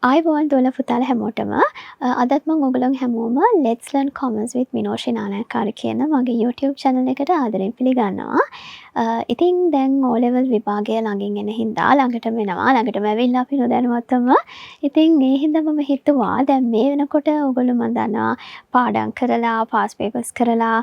ආයුබෝවන් දුවලා පුතාලා හැමෝටම. අදත් මං ඔයගොල්ලන් හැමෝම Let's Learn Commerce with Minoshi Nanayakkara කියන මගේ YouTube channel එකට ආදරෙන් පිළිගන්නවා. ඉතින් දැන් O level විභාගය ළඟින් එන හින්දා ළඟටම එනවා. ළඟටම ඇවිල්ලා අපි නොදැනුවත්වම. ඉතින් ඒ හින්දා මම හිතුවා දැන් මේ වෙනකොට ඔයගොල්ලෝ මං දන්නවා පාඩම් කරලා, පාස් පේපර්ස් කරලා,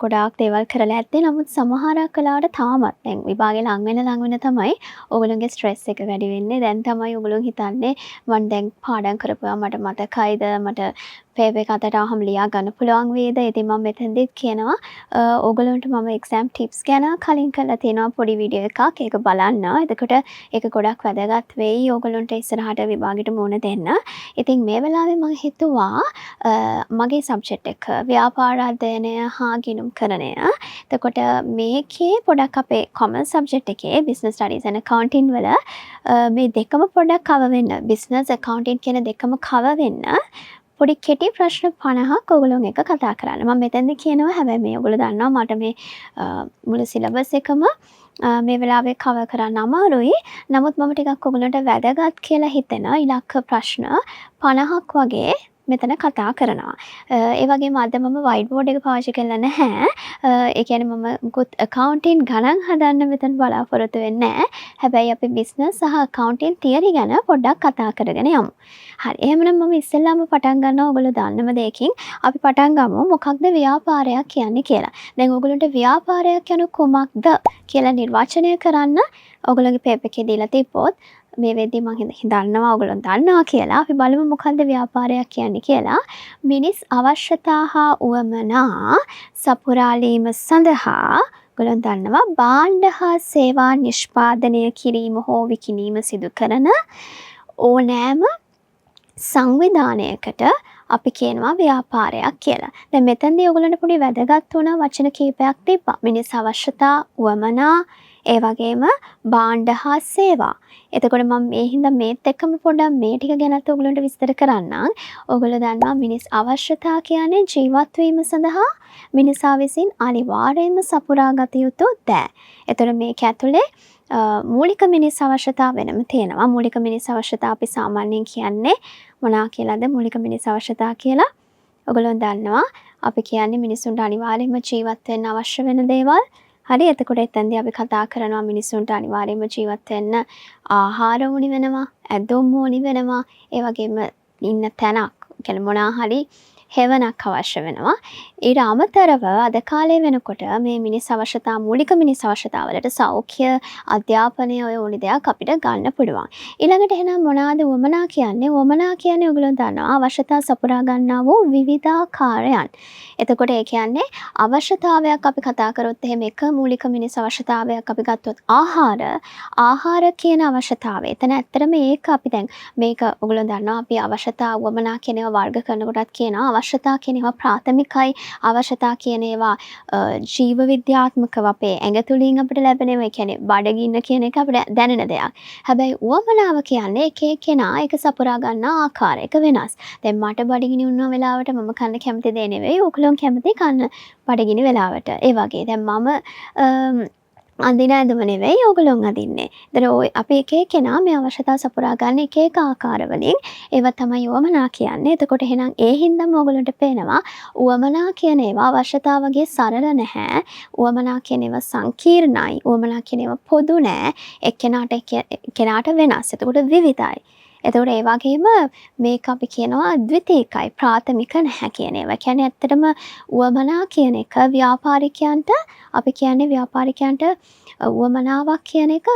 ගොඩාක් දේවල් කරලා ඇත්තේ. නමුත් සමහරක් වෙලාවට තාමත් දැන් විභාගේ ලං වෙන ලං වෙන තමයි ඔයගොල්ලන්ගේ ස්ට්‍රෙස් එක වැඩි වෙන්නේ. දැන් තමයි ඔයගොල්ලෝ හිතන්නේ මං දැන් පාඩම් කරපුවා මට මතකයිද, මට පේපර් එක අතට ආවහම ලියා ගන්න පුළුවන් වේද? ඉතින් මම මෙතනදිත් කියනවා ඕගොල්ලන්ට මම එක්සෑම් ටිප්ස් ගැන කලින් කරලා තියෙනවා පොඩි වීඩියෝ එකක්. ඒක බලන්න. එතකොට ඒක ගොඩක් වැදගත් වෙයි ඕගොල්ලන්ට ඉස්සරහට විභාගෙට මුහුණ දෙන්න. ඉතින් මේ වෙලාවේ මං හිතුවා මගේ සබ්ජෙක්ට් එක ව්‍යාපාර අධ්‍යයනය හා ගිණුම්කරණය. එතකොට මේකේ පොඩක් අපේ කොමර්ස් සබ්ජෙක්ට් එකේ බිස්නස් ස්ටඩීස් ඇන්ඩ් ඇකවුන්ටින් වල මේ දෙකම පොඩ්ඩක් කවර් වෙන්න, බිස්නස් ඇකවුන්ටින් කියන දෙකම කවර් වෙන්න පොඩි කෙටි ප්‍රශ්න 50ක් ඔයගොල්ලොන් එක්ක කතා කරන්න. මම මෙතෙන්දි කියනවා හැබැයි මේ ඔයගොල්ලෝ දන්නවා මට මේ මුළු සිලබස් එකම මේ වෙලාවේ කවර් කරන්න අමාරුයි. නමුත් මම ටිකක් ඔයගොල්ලන්ට වැදගත් කියලා හිතෙන ඉලක්ක ප්‍රශ්න 50ක් වගේ මෙතන කතා කරනවා. ඒ වගේම අද මම වයිට් බෝඩ් එක පාවිච්චි කරලා නැහැ. ඒ කියන්නේ මම මුකුත් ඇකවුන්ටින් ගණන් හදන්න මෙතන බලාපොරොත්තු වෙන්නේ නැහැ. හැබැයි අපි බිස්නස් සහ ඇකවුන්ටින් තියරි ගැන පොඩ්ඩක් කතා කරගෙන යමු. හරි. එහෙමනම් මම ඉස්සෙල්ලාම පටන් ගන්නවා ඔයගොල්ලෝ දන්නම දෙයකින්. අපි පටන් ගමු මොකක්ද ව්‍යාපාරයක් කියන්නේ කියලා. දැන් ඔයගොල්ලන්ට ව්‍යාපාරයක් යනු කුමක්ද කියලා නිර්වචනය කරන්න ඔයගොල්ලෝගේ පේපර් එකේ දීලා තිබ්බොත්, මේ වෙද්දි මං දන්නවා ඔයගොල්ලෝ දන්නවා කියලා. අපි බලමු මොකක්ද ව්‍යාපාරයක් කියන්නේ කියලා. මිනිස් අවශ්‍යතා හා උවමනා සපුරාලීම සඳහා ඔයගොල්ලෝ දන්නවා භාණ්ඩ හා සේවා නිෂ්පාදනය කිරීම හෝ විකිණීම සිදු කරන ඕනෑම සංවිධානයකට අපි කියනවා ව්‍යාපාරයක් කියලා. දැන් මෙතනදී ඔයගොල්ලන්ට පොඩි වැදගත් වුණ වචන කීපයක් තිබ්බා. මිනිස් අවශ්‍යතා, උවමනා, ඒ වගේම භාණ්ඩ හා සේවා. එතකොට මම මේ හින්දා මේත් එක්කම පොඩ්ඩක් මේ ටික ගැනත් ඔයගොල්ලන්ට විස්තර කරන්නම්. ඔයගොල්ලෝ දන්නවා මිනිස් අවශ්‍යතා කියන්නේ ජීවත් වීම සඳහා මිනිසා විසින් අනිවාර්යයෙන්ම සපුරා ගත යුතු දෑ. එතකොට මේක ඇතුලේ මූලික මිනිස් අවශ්‍යතා වෙනම තියෙනවා. මූලික මිනිස් අවශ්‍යතා අපි සාමාන්‍යයෙන් කියන්නේ මොනවා කියලාද මූලික මිනිස් අවශ්‍යතා කියලා? ඔයගොල්ලෝ දන්නවා අපි කියන්නේ මිනිසුන්ට අනිවාර්යයෙන්ම ජීවත් වෙන්න අවශ්‍ය වෙන දේවල්. හරි, එතකොට එතනදී අපි කතා කරනවා මිනිසුන්ට අනිවාර්යයෙන්ම ජීවත් වෙන්න ආහාර ඕනි වෙනවා, ඇඳුම් ඕනි වෙනවා, ඒ වගේම ඉන්න තැනක්, කියන්නේ මොනවා හරි හෙවණක් අවශ්‍ය වෙනවා. ඊට අමතරව අද කාලේ වෙනකොට මේ මිනිස් අවශ්‍යතා, මූලික මිනිස් අවශ්‍යතාවලට සෞඛ්‍ය, අධ්‍යාපනය ඔය ඕනි දෙයක් අපිට ගන්න පුළුවන්. ඊළඟට එහෙනම් මොනවාද උවමනා කියන්නේ? උවමනා කියන්නේ ඔයගොල්ලෝ දන්නවා අවශ්‍යතා සපුරා ගන්නා වූ විවිධාකාරයන්. එතකොට ඒ කියන්නේ අවශ්‍යතාවයක් අපි කතා කරොත් එහෙම එක මූලික මිනිස් අවශ්‍යතාවයක් අපි ගත්තොත් ආහාර, ආහාර කියන අවශ්‍යතාවය. එතන ඇත්තටම ඒක අපි දැන් මේක ඔයගොල්ලෝ දන්නවා අපි අවශ්‍යතා උවමනා කියන ඒවා වර්ග කරනකොටත් කියනවා අවශ්‍යතා කියන ඒවා ප්‍රාථමිකයි, අවශ්‍යතා කියන ඒවා ජීව විද්‍යාත්මකව අපේ ඇඟ තුලින් අපිට ලැබෙන ඒවා. ඒ කියන්නේ බඩගින්න කියන එක අපිට දැනෙන දෙයක්. හැබැයි උවමනාව කියන්නේ එක එක්කෙනා ඒක සපුරා ගන්නා ආකාරය ඒක වෙනස්. දැන් මට බඩගිනි වුණ වෙලාවට මම කන්න කැමති දේ නෙවෙයි ඔයගොල්ලෝ කැමති කන්න බඩගිනි වෙලාවට. ඒ වගේ. දැන් මම අඳින ඇඳුම නෙවෙයි ඕගොල්ලොන් අඳින්නේ. එතකොට ඔය අපි එක එක්කෙනා මේ අවශ්‍යතා සපුරා ගන්න එක එක ආකාර වලින් ඒවා තමයි උවමනා කියන්නේ. එතකොට එහෙනම් ඒ හින්දාම ඕගොල්ලන්ට පේනවා උවමනා කියන ඒවා අවශ්‍යතා වගේ සරල නැහැ. උවමනා කියන ඒවා සංකීර්ණයි. උවමනා කියන ඒවා පොදු නෑ. එක්කෙනාට එක්කෙනාට වෙනස්. එතකොට විවිධයි. එතකොට ඒ වගේම මේක අපි කියනවා ද්විතීකයි, ප්‍රාථමික නැහැ කියන ඒවා. කියන්නේ ඇත්තටම උවමනා කියන එක ව්‍යාපාරිකයන්ට, අපි කියන්නේ ව්‍යාපාරිකයන්ට උවමනාවක් කියන එක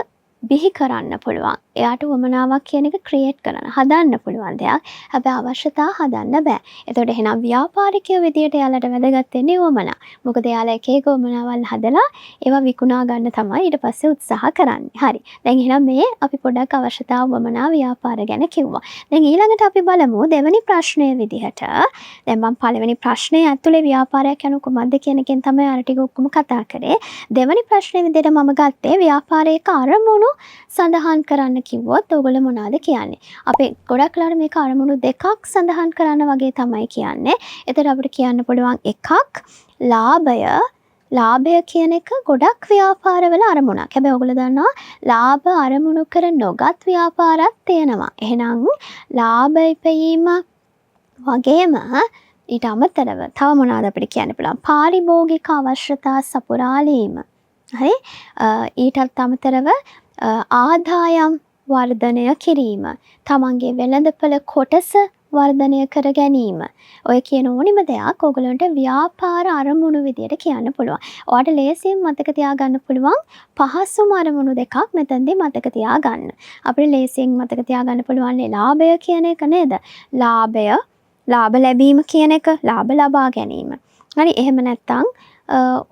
බිහි කරන්න පුළුවන්. එයාට උවමනාවක් කියන එක ක්‍රියේට් කරන්න, හදන්න පුළුවන් දෙයක්. හැබැයි අවශ්‍යතා හදන්න බෑ. එතකොට එහෙනම් ව්‍යාපාරිකයෝ විදියට එයාලට වැදගත් වෙන්නේ උවමනා. මොකද එයාලා එක එක උවමනාවල් හදලා ඒවා විකුණා ගන්න තමයි ඊට පස්සේ උත්සාහ කරන්නේ. හරි. දැන් එහෙනම් මේ අපි පොඩ්ඩක් අවශ්‍යතා, උවමනා, ව්‍යාපාර ගැන කිව්වා. දැන් ඊළඟට අපි බලමු දෙවෙනි ප්‍රශ්නය විදිහට. දැන් මම පළවෙනි ප්‍රශ්නය ඇතුලේ ව්‍යාපාරයක් යනු කුමක්ද කියන එකෙන් තමයි අර ටික ඔක්කොම කතා කරේ. දෙවෙනි ප්‍රශ්නය විදිහට මම ගත්තේ ව්‍යාපාරයක අරමුණු සඳහන් කරන්න කිව්වොත් ඔයගොල්ලෝ මොනවද කියන්නේ? අපි ගොඩක් වෙලාවට මේක අරමුණු දෙකක් සඳහන් කරන්න වගේ තමයි කියන්නේ. එතකොට අපිට කියන්න පුළුවන් එකක් ලාභය ලාභය කියන එක ගොඩක් ව්‍යාපාරවල අරමුණක්. හැබැයි ඔයගොල්ලෝ දන්නවා ලාභ අරමුණු කර නොගත් ව්‍යාපාරත් තියෙනවා. එහෙනම් ලාභ ඉපයීම වගේම ඊට අමතරව තව මොනවද අපිට කියන්න පුළුවන්? පාරිභෝගික අවශ්‍යතා සපුරාලීම. හරි? ඊටත් අමතරව ආදායම් වර්ධනය කිරීම. තමන්ගේ වෙළඳපළ කොටස වර්ධනය කර ගැනීම. ඔය කියන ඕනිම දෙයක් ඔයගොල්ලන්ට ව්‍යාපාර අරමුණු විදියට කියන්න පුළුවන්. ඔයාට ලේසියෙන් මතක තියාගන්න පුළුවන් පහසුම අරමුණු දෙකක් මෙතනදී මතක තියාගන්න. අපිට ලේසියෙන් මතක තියාගන්න පුළුවන් ලාභය කියන එක නේද? ලාභය, ලාභ ලැබීම කියන එක, ලාභ ලබා ගැනීම. හරි, එහෙම නැත්නම්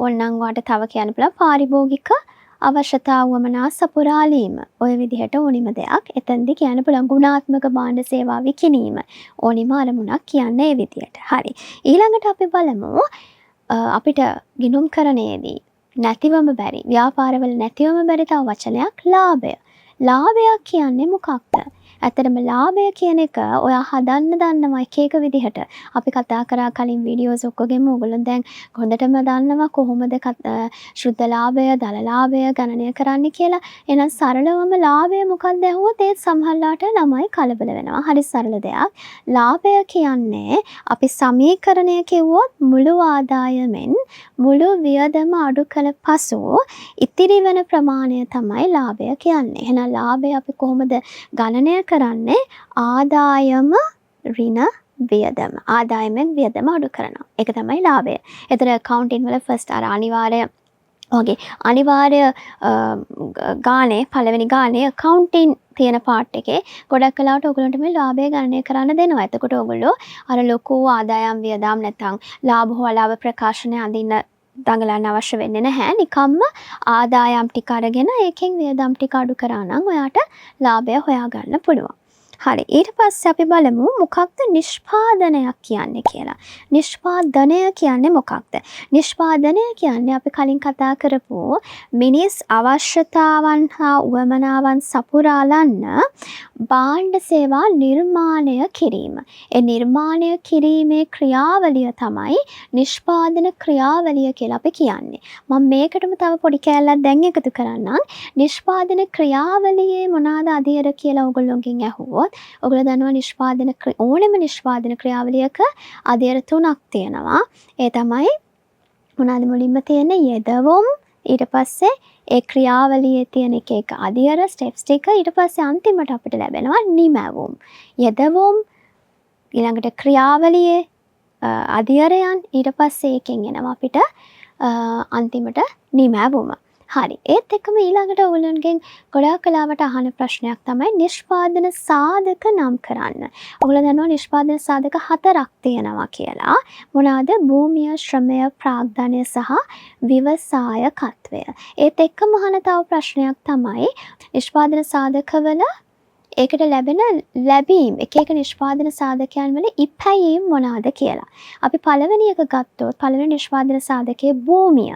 ඕනනම් ඔයාට තව කියන්න පුළුවන් පාරිභෝගික අවශ්‍යතා වුවමනා සපුරාලීම. ඔය විදිහට ඕනිම දෙයක් එතනදි කියන්න පුළුවන්. ගුණාත්මක භාණ්ඩ සේවා විකිණීම. ඕනිම අරමුණක් කියන්න ඒ විදිහට. හරි. ඊළඟට අපි බලමු අපිට ගිණුම්කරණයේදී නැතිවම බැරි, ව්‍යාපාරවල නැතිවම බැරි තව වචනයක් ලාභය. ලාභයක් කියන්නේ මොකක්ද? ඇත්තටම ලාභය කියන එක ඔයා හදන්න දන්නවා එක එක විදිහට. අපි කතා කරා කලින් වීඩියෝස් ඔක්කොගෙම. ඔයගොල්ලෝ දැන් හොඳටම දන්නවා කොහොමද ශුද්ධ ලාභය, දළ ලාභය ගණනය කරන්නේ කියලා. එහෙනම් සරලවම ලාභය මොකක්ද ඇහුවොත් ඒත් සමහරලාට ළමයි කලබල වෙනවා. හරි සරල දෙයක්. ලාභය කියන්නේ අපි සමීකරණය කිව්වොත් මුළු ආදායමෙන් මුළු වියදම අඩු කළ පසු ඉතිරි වෙන ප්‍රමාණය තමයි ලාභය කියන්නේ. එහෙනම් ලාභය අපි කොහොමද ගණනය කරන්නේ? ආදායම ඍණ වියදම. ආදායමෙන් වියදම අඩු කරනවා. ඒක තමයි ලාභය. එතන ඇකවුන්ටින් වල ෆස්ට් අර අනිවාර්ය වගේ අනිවාර්ය ගානේ, පළවෙනි ගානේ ඇකවුන්ටින් තියෙන පාර්ට් එකේ ගොඩක් වෙලාවට ඔයගොල්ලන්ට මේ ලාභය ගණනය කරන්න දෙනවා. එතකොට ඔයගොල්ලෝ අර ලොකු ආදායම් වියදම් නැත්නම් ලාභ හෝ අලාභ ප්‍රකාශනය අඳින්න දඟලන්න අවශ්‍ය වෙන්නේ නැහැ. නිකම්ම ආදායම් ටික අරගෙන ඒකෙන් වියදම් ටික අඩු කරා නම් ඔයාට ලාභය හොයාගන්න පුළුවන්. හරි. ඊට පස්සේ අපි බලමු මොකක්ද නිෂ්පාදනයක් කියන්නේ කියලා. නිෂ්පාදනය කියන්නේ මොකක්ද? නිෂ්පාදනය කියන්නේ අපි කලින් කතා කරපු මිනිස් අවශ්‍යතාවන් හා උවමනාවන් සපුරාලන්න භාණ්ඩ සේවා නිර්මාණය කිරීම. ඒ නිර්මාණය කිරීමේ ක්‍රියාවලිය තමයි නිෂ්පාදන ක්‍රියාවලිය කියලා අපි කියන්නේ. මම මේකටම තව පොඩි කෑල්ලක් දැන් එකතු කරන්නම්. නිෂ්පාදන ක්‍රියාවලියේ මොනවාද අදියර කියලා ඔයගොල්ලෝගෙන් ඇහුවොත් ඔයගොල්ලෝ දන්නවා නිෂ්පාදන ඕනෙම නිෂ්පාදන ක්‍රියාවලියක අදියර තුනක් තියෙනවා. ඒ තමයි මොනවාද? මුලින්ම තියෙන්නේ යෙදවුම්, ඊට පස්සේ ඒ ක්‍රියාවලියේ තියෙන එක එක අදියර ස්ටෙප්ස් ටික, ඊට පස්සේ අන්තිමට අපිට ලැබෙනවා නිමැවුම්. යෙදවුම්, ඊළඟට ක්‍රියාවලියේ අදියරයන්, ඊට පස්සේ ඒකෙන් එනවා අපිට අන්තිමට නිමැවුම. හරි. ඒත් එක්කම ඊළඟට ඔයගොල්ලන්ගෙන් ගොඩාක් වෙලාවට අහන ප්‍රශ්නයක් තමයි නිෂ්පාදන සාධක නම් කරන්න. ඔයගොල්ලෝ දන්නවා නිෂ්පාදන සාධක හතරක් තියෙනවා කියලා. මොනවාද? භූමිය, ශ්‍රමය, ප්‍රාග්ධනය සහ ව්‍යවසායකත්වය. ඒත් එක්කම අහන තව ප්‍රශ්නයක් තමයි නිෂ්පාදන සාධකවල ඒකට ලැබෙන ලැබීම්, එක එක නිෂ්පාදන සාධකයන් වල ඉපැයීම් මොනවාද කියලා. අපි පළවෙනි එක ගත්තොත් පළවෙනි නිෂ්පාදන සාධකය භූමිය.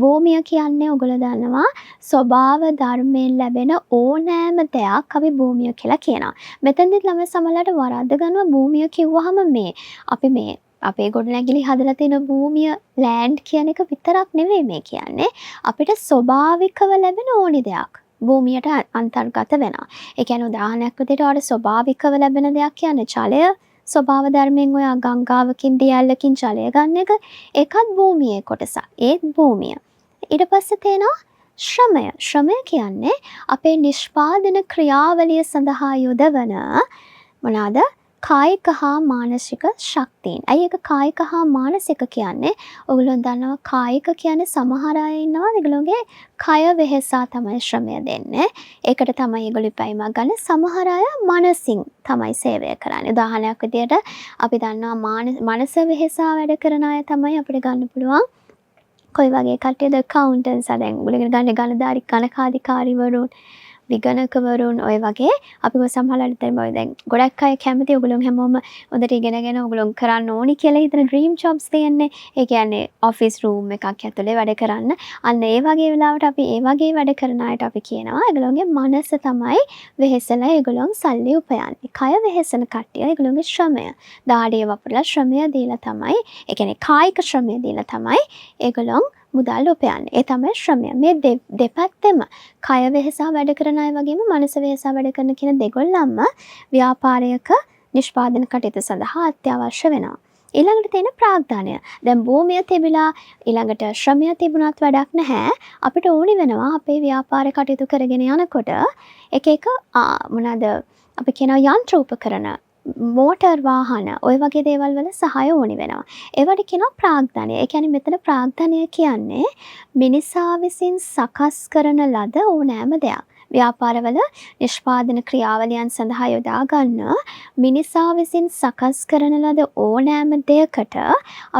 භූමිය කියන්නේ ඔයගොල්ලෝ දන්නවා ස්වභාව ධර්මයෙන් ලැබෙන ඕනෑම දෙයක් අපි භූමිය කියලා කියනවා. මෙතනදිත් ළමයි සමහරවිට වරද්ද ගන්නවා භූමිය කිව්වහම මේ අපි මේ අපේ ගොඩනැගිලි හදලා තියෙන භූමිය, ලෑන්ඩ් කියන එක විතරක් නෙවෙයි මේ කියන්නේ. අපිට ස්වභාවිකව ලැබෙන ඕනි දෙයක් භූමියට අන්තර්ගත වෙනවා. ඒ කියන්නේ උදාහරණයක් විදිහට ඔයාලට ස්වභාවිකව ලැබෙන දෙයක් කියන්නේ ජලය. ස්වභාව ධර්මයෙන් ඔයා ගංගාවකින් දියැලකින් ජලය ගන්න එක, ඒකත් භූමියේ කොටසක්. ඒත් භූමිය. ඊට පස්සේ තියෙනවා ශ්‍රමය. ශ්‍රමය කියන්නේ අපේ නිෂ්පාදන ක්‍රියාවලිය සඳහා යොදවන මොනවාද? කායික හා මානසික ශක්තීන්. ඇයි ඒක කායික හා මානසික කියන්නේ? ඔයගොල්ලෝ දන්නවා කායික කියන්නේ සමහර අය ඉන්නවා ඒගොල්ලෝගේ කය වෙහෙසා තමයි ශ්‍රමය දෙන්නේ. ඒකට තමයි ඒගොල්ලෝ ඉපැයීමක් ගන්න. සමහර අය මනසින් තමයි සේවය කරන්නේ. උදාහරණයක් විදියට අපි දන්නවා මනස වෙහෙසා වැඩ කරන අය තමයි අපිට ගන්න පුළුවන්. කොයි වගේ කට්ටියද? ඇකවුන්ටන්ට්ස්. දැන් ඔයගොල්ලෝ ඉගෙන ගන්න ගණදාරි ගණකාධිකාරිවරුන්, විගණකවරුන්, ඔය වගේ. අපි සමහරවිට දැන් ඔය දැන් ගොඩක් අය කැමති ඔයගොල්ලෝ හැමෝම හොඳට ඉගෙනගෙන ඔයගොල්ලෝ කරන්න ඕනි කියලා හිතන ඩ්‍රීම් ජොබ්ස් තියෙන්නේ. ඒ කියන්නේ ඔෆිස් රූම් එකක් ඇතුලේ වැඩ කරන්න. අන්න ඒ වගේ වෙලාවට අපි ඒ වගේ වැඩ කරන අයට අපි කියනවා ඒගොල්ලෝගේ මනස තමයි වෙහෙසලා ඒගොල්ලොන් සල්ලි උපයන්නේ. කය වෙහෙසන කට්ටිය ඒගොල්ලෝගේ ශ්‍රමය, දාඩිය වපුරලා ශ්‍රමය දීලා තමයි, ඒ කියන්නේ කායික ශ්‍රමය දීලා තමයි ඒගොල්ලොන් මුදල් උපයන්නේ. ඒ තමයි ශ්‍රමය. මේ දෙපැත්තෙම කය වෙහෙසා වැඩ කරන අය වගේම මනස වෙහෙසා වැඩ කරන කියන දෙගොල්ලන්ම ව්‍යාපාරයක නිෂ්පාදන කටයුතු සඳහා අත්‍යවශ්‍ය වෙනවා. ඊළඟට තියෙන ප්‍රාග්ධනය. දැන් භූමිය තිබිලා ඊළඟට ශ්‍රමය තිබුණත් වැඩක් නැහැ. අපිට ඕනි වෙනවා අපේ ව්‍යාපාර කටයුතු කරගෙන යනකොට එක එක මොනවාද අපි කියනවා යන්ත්‍ර උපකරණ, මෝටර් වාහන, ඔය වගේ දේවල් වල සහාය ඕනි වෙනවා. ඒවට කියනවා ප්‍රාග්ධනය. ඒ කියන්නේ මෙතන ප්‍රාග්ධනය කියන්නේ මිනිසා විසින් සකස් කරන ලද ඕනෑම දෙයක්. ව්‍යාපාරවල නිෂ්පාදන ක්‍රියාවලියන් සඳහා යොදා ගන්න මිනිසා විසින් සකස් කරන ලද ඕනෑම දෙයකට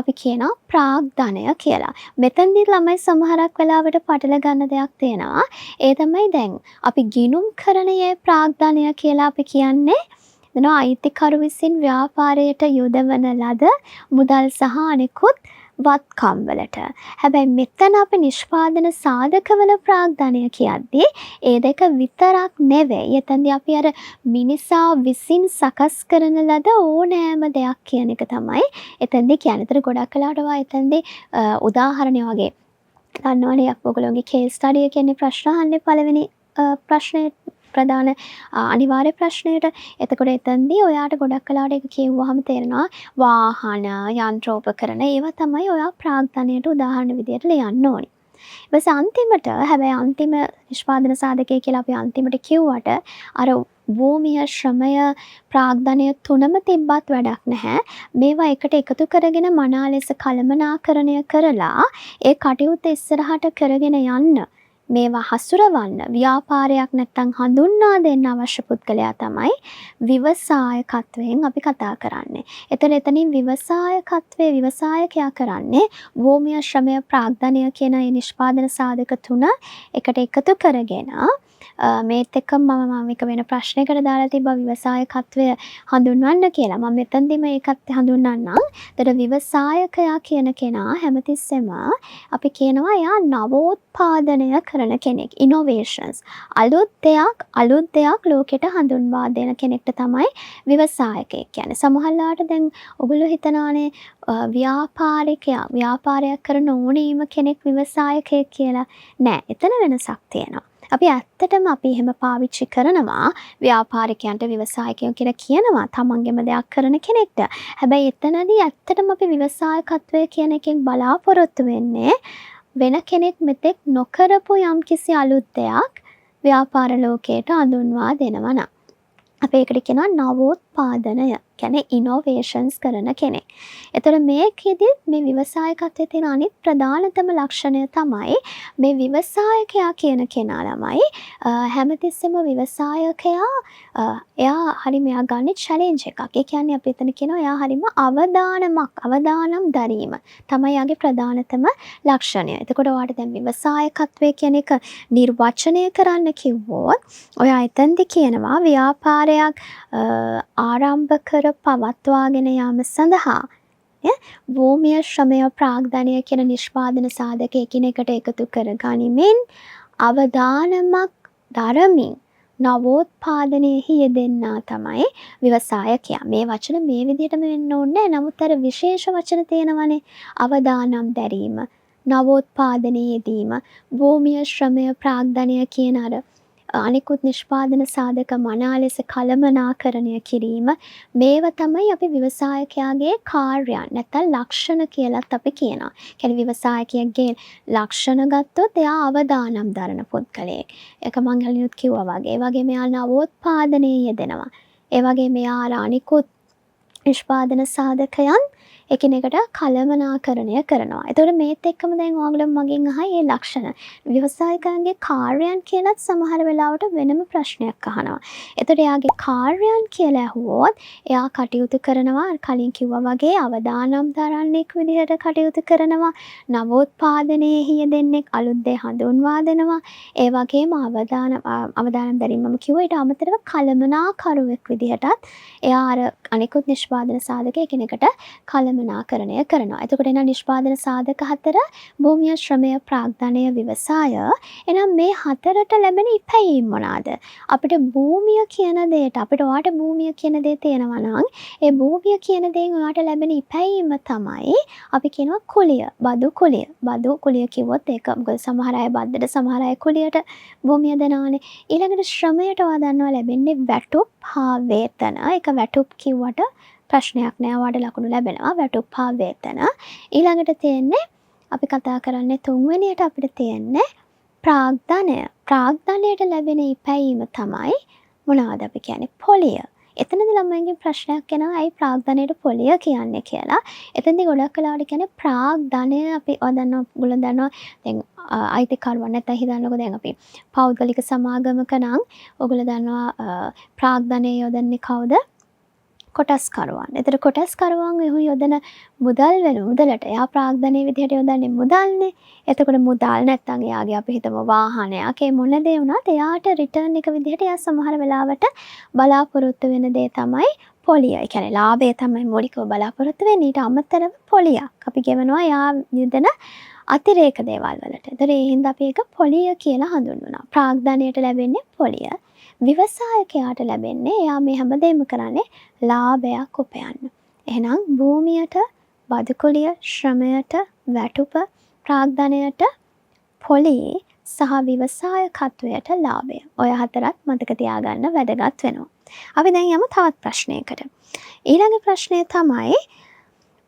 අපි කියනවා ප්‍රාග්ධනය කියලා. මෙතනදී ළමයි සමහරක් වෙලාවට පටල ගන්න දෙයක් තියෙනවා. ඒ තමයි දැන් අපි ගිණුම් කරණයේ ප්‍රාග්ධනය කියලා අපි කියන්නේ දන්නවා අයිතිකරු විසින් ව්‍යාපාරයට යොදවන ලද මුදල් සහ අනෙකුත් වත්කම් වලට. හැබැයි මෙතන අපි නිෂ්පාදන සාධකවල ප්‍රාග්ධනය කියද්දී ඒ දෙක විතරක් නෙවෙයි. එතනදී අපි අර මිනිසා විසින් සකස් කරන ලද ඕනෑම දෙයක් කියන එක තමයි එතනදී කියන්නේ. ඒතර ගොඩක් වෙලාවට ඔයා එතනදී උදාහරණය වගේ දන්නවනේ ඔයගොල්ලෝගේ කේස් ස්ටඩි එකේ ප්‍රශ්න අහන්නේ පළවෙනි ප්‍රශ්නය ප්‍රධාන අනිවාර්ය ප්‍රශ්නයට. එතකොට එතනදී ඔයාට ගොඩක් වෙලාවට ඒක කිව්වහම තේරෙනවා වාහන, යන්ත්‍රෝපකරණ ඒවා තමයි ඔයා ප්‍රාග්ධනයට උදාහරණ විදියට ලියන්න ඕනි. ඊට පස්සේ අන්තිමට හැබැයි අන්තිම නිෂ්පාදන සාධකය කියලා අපි අන්තිමට කිව්වට අර භූමිය, ශ්‍රමය, ප්‍රාග්ධනය තුනම තිබ්බත් වැඩක් නැහැ. මේවා එකට එකතු කරගෙන මනා ලෙස කළමනාකරණය කරලා ඒ කටයුත්ත ඉස්සරහට කරගෙන යන්න, මේවා හසුරවන්න, ව්‍යාපාරයක් නැත්තම් හඳුන්වා දෙන්න අවශ්‍ය පුද්ගලයා තමයි ව්‍යවසායකත්වයෙන් අපි කතා කරන්නේ. එතන එතනින් ව්‍යවසායකත්වය ව්‍යවසායකයා කරන්නේ භූමිය, ශ්‍රමය, ප්‍රාග්ධනය කියන ඒ නිෂ්පාදන සාධක තුන එකට එකතු කරගෙන මේත් එක්කම මම එක වෙන ප්‍රශ්නයකට දාලා තිබ්බා ව්‍යවසායකත්වය හඳුන්වන්න කියලා. මම මෙතනදිම ඒකත් හඳුන්වන්නම්. එතකොට ව්‍යවසායකයා කියන කෙනා හැමතිස්සෙම අපි කියනවා එයා නවෝත්පාදනය කරන කෙනෙක්. ඉනෝවේෂන්ස්. අලුත් දෙයක් ලෝකෙට හඳුන්වා දෙන කෙනෙක්ට තමයි ව්‍යවසායකයෙක් කියන්නේ. සමහර වෙලාවට දැන් ඔයගොල්ලෝ හිතනවානේ ව්‍යාපාරිකයා, ව්‍යාපාරයක් කරන ඕනෑම කෙනෙක් ව්‍යවසායකයෙක් කියලා. නෑ, එතන වෙනසක් තියෙනවා. අපි ඇත්තටම අපි එහෙම පාවිච්චි කරනවා ව්‍යාපාරිකයන්ට ව්‍යවසායකයෝ කියලා කියනවා තමන්ගෙම දෙයක් කරන කෙනෙක්ට. හැබැයි එතනදී ඇත්තටම අපි ව්‍යවසායකත්වය කියන එකෙන් බලාපොරොත්තු වෙන්නේ වෙන කෙනෙක් මෙතෙක් නොකරපු යම්කිසි අලුත් දෙයක් ව්‍යාපාර ලෝකයට හඳුන්වා දෙනවා නම්. අපි ඒකට කියනවා නවෝත්පාදනය. කියන්නේ ඉනෝවේෂන්ස් කරන කෙනෙක්. එතකොට මේකෙදි මේ ව්‍යවසායකත්වයේ තියෙන අනිත් ප්‍රධානතම ලක්ෂණය තමයි මේ ව්‍යවසායකයා කියන කෙනා ළමයි හැමතිස්සෙම ව්‍යවසායකයා එයා හරිම එයා ගන්නේ චැලෙන්ජ් එකක්. ඒ කියන්නේ අපි එතන කියනවා එයා හරිම අවදානම් දැරීම තමයි එයාගේ ප්‍රධානතම ලක්ෂණය. එතකොට ඔයාට දැන් ව්‍යවසායකත්වය කියන එක නිර්වචනය කරන්න කිව්වොත් ඔයා එතනදි කියනවා ව්‍යාපාරයක් ආරම්භ කර පවත්වාගෙන යාම සඳහා භූමිය, ශ්‍රමය, ප්‍රාග්ධනය කියන නිෂ්පාදන සාධක එකිනෙකට එකතු කර ගනිමින් අවදානමක් දරමින් නවෝත්පාදනයෙහි යෙදෙන්නා තමයි ව්‍යවසායකයා. මේ වචන මේ විදිහටම වෙන්න ඕනේ නෑ. නමුත් අර විශේෂ වචන තියෙනවනේ. අවදානම් දැරීම, නවෝත්පාදනයේ යෙදීම, භූමිය, ශ්‍රමය, ප්‍රාග්ධනය කියන අර අනෙකුත් නිෂ්පාදන සාධක මනා ලෙස කළමනාකරණය කිරීම, මේවා තමයි අපි ව්‍යවසායකයාගේ කාර්යයන් නැත්නම් ලක්ෂණ කියලත් අපි කියනවා. කියන්නේ ව්‍යවසායකයෙක්ගේ ලක්ෂණ ගත්තොත් එයා අවදානම් දරන පුද්ගලයෙක්. ඒක මං කලිනුත් කිව්වා වගේ. ඒ වගේම එයා නවෝත්පාදනයේ යෙදෙනවා. ඒ වගේම එයා අර අනිකුත් නිෂ්පාදන සාධකයන් එකිනෙකට කළමනාකරණය කරනවා. එතකොට මේත් එක්කම දැන් ඔයාලෝ මගෙන් අහයි මේ ලක්ෂණ. ව්‍යවසායකයන්ගේ කාර්යයන් කියලත් සමහර වෙලාවට වෙනම ප්‍රශ්නයක් අහනවා. එතකොට එයාගේ කාර්යයන් කියලා ඇහුවොත් එයා කටයුතු කරනවා කලින් කිව්වා වගේ අවදානම් දරන්නෙක් විදිහට කටයුතු කරනවා. නවෝත්පාදනයෙහි යෙදෙන්නෙක්, අලුත් දේ හඳුන්වා දෙනවා. ඒ වගේම අවදානම් දැරීම මම කිව්වා. ඊට අමතරව කළමනාකරුවෙක් විදිහටත් එයා අර අනෙකුත් නිෂ්පාදන සාධක එකිනෙකට කළමනාකරණය කළමනාකරණය කරනවා. එතකොට එහෙනම් නිෂ්පාදන සාධක හතර භූමිය, ශ්‍රමය, ප්‍රාග්ධනය, ව්‍යවසාය. එහෙනම් මේ හතරට ලැබෙන ඉපැයීම් මොනවාද? අපිට භූමිය කියන දේට, අපිට ඔයාට භූමිය කියන දේ තියෙනවා නම් ඒ භූමිය කියන දේෙන් ඔයාට ලැබෙන ඉපැයීම තමයි අපි කියනවා කුලිය, බදු කුලිය. බදු කුලිය කිව්වොත් ඒක මොකද සමහර අය බද්දට සමහර අය කුලියට භූමිය දෙනවානේ. ඊළඟට ශ්‍රමයට ඔයා දන්නවා ලැබෙන්නේ වැටුප් හා වේතන. ඒක වැටුප් කිව්වට ප්‍රශ්නයක් නෑ, ඔයාට ලකුණු ලැබෙනවා වැටුප් හා වේතන. ඊළඟට තියෙන්නේ අපි කතා කරන්නේ තුන්වෙනියට අපිට තියෙන්නේ ප්‍රාග්ධනය. ප්‍රාග්ධනයට ලැබෙන ඉපැයීම තමයි මොනවද අපි කියන්නේ පොලිය. එතනදි ළමයින්ගෙන් ප්‍රශ්නයක් එනවා ඇයි ප්‍රාග්ධනයට පොලිය කියන්නේ කියලා. එතනදි ගොඩක් වෙලාවට කියන්නේ ප්‍රාග්ධනය අපි ඔයා දන්නවා, ඔයගොල්ලෝ දන්නවා දැන් අයිතිකරුවන් නැත්නම් හිතන්නකෝ දැන් අපි පෞද්ගලික සමාගමක නම් ඔයගොල්ලෝ දන්නවා ප්‍රාග්ධනය යොදන්නේ කවුද? කොටස්කරුවන්. එතකොට කොටස්කරුවන් ඔහු යොදන මුදල් වෙන මුදලට එයා ප්‍රාග්ධනය විදිහට යොදන්නේ මුදල්නේ. එතකොට මුදල් නැත්නම් එයාගේ අපි හිතමු වාහනයක්, ඒ මොන දේ වුණත් එයාට රිටර්න් එක විදිහට එයා සමහර වෙලාවට බලාපොරොත්තු වෙන දේ තමයි පොලිය. ඒ කියන්නේ ලාභය තමයි මූලිකව බලාපොරොත්තු වෙන්නේ. ඊට අමතරව පොලියක් අපි ගෙවනවා එයා යොදන අතිරේක දේවල් වලට. එතකොට ඒ හින්දා අපි ඒක පොලිය කියලා හඳුන්වනවා. ප්‍රාග්ධනයට ලැබෙන්නේ පොලිය. ව්‍යවසායකයාට ලැබෙන්නේ එයා මේ හැමදේම කරන්නේ ලාභයක් උපයන්න. එහෙනම් භූමියට බදු කුලිය, ශ්‍රමයට වැටුප, ප්‍රාග්ධනයට පොලි සහ ව්‍යවසායකත්වයට ලාභය. ඔය හතරත් මතක තියාගන්න වැදගත් වෙනවා. අපි දැන් යමු තවත් ප්‍රශ්නයකට. ඊළඟ ප්‍රශ්නය තමයි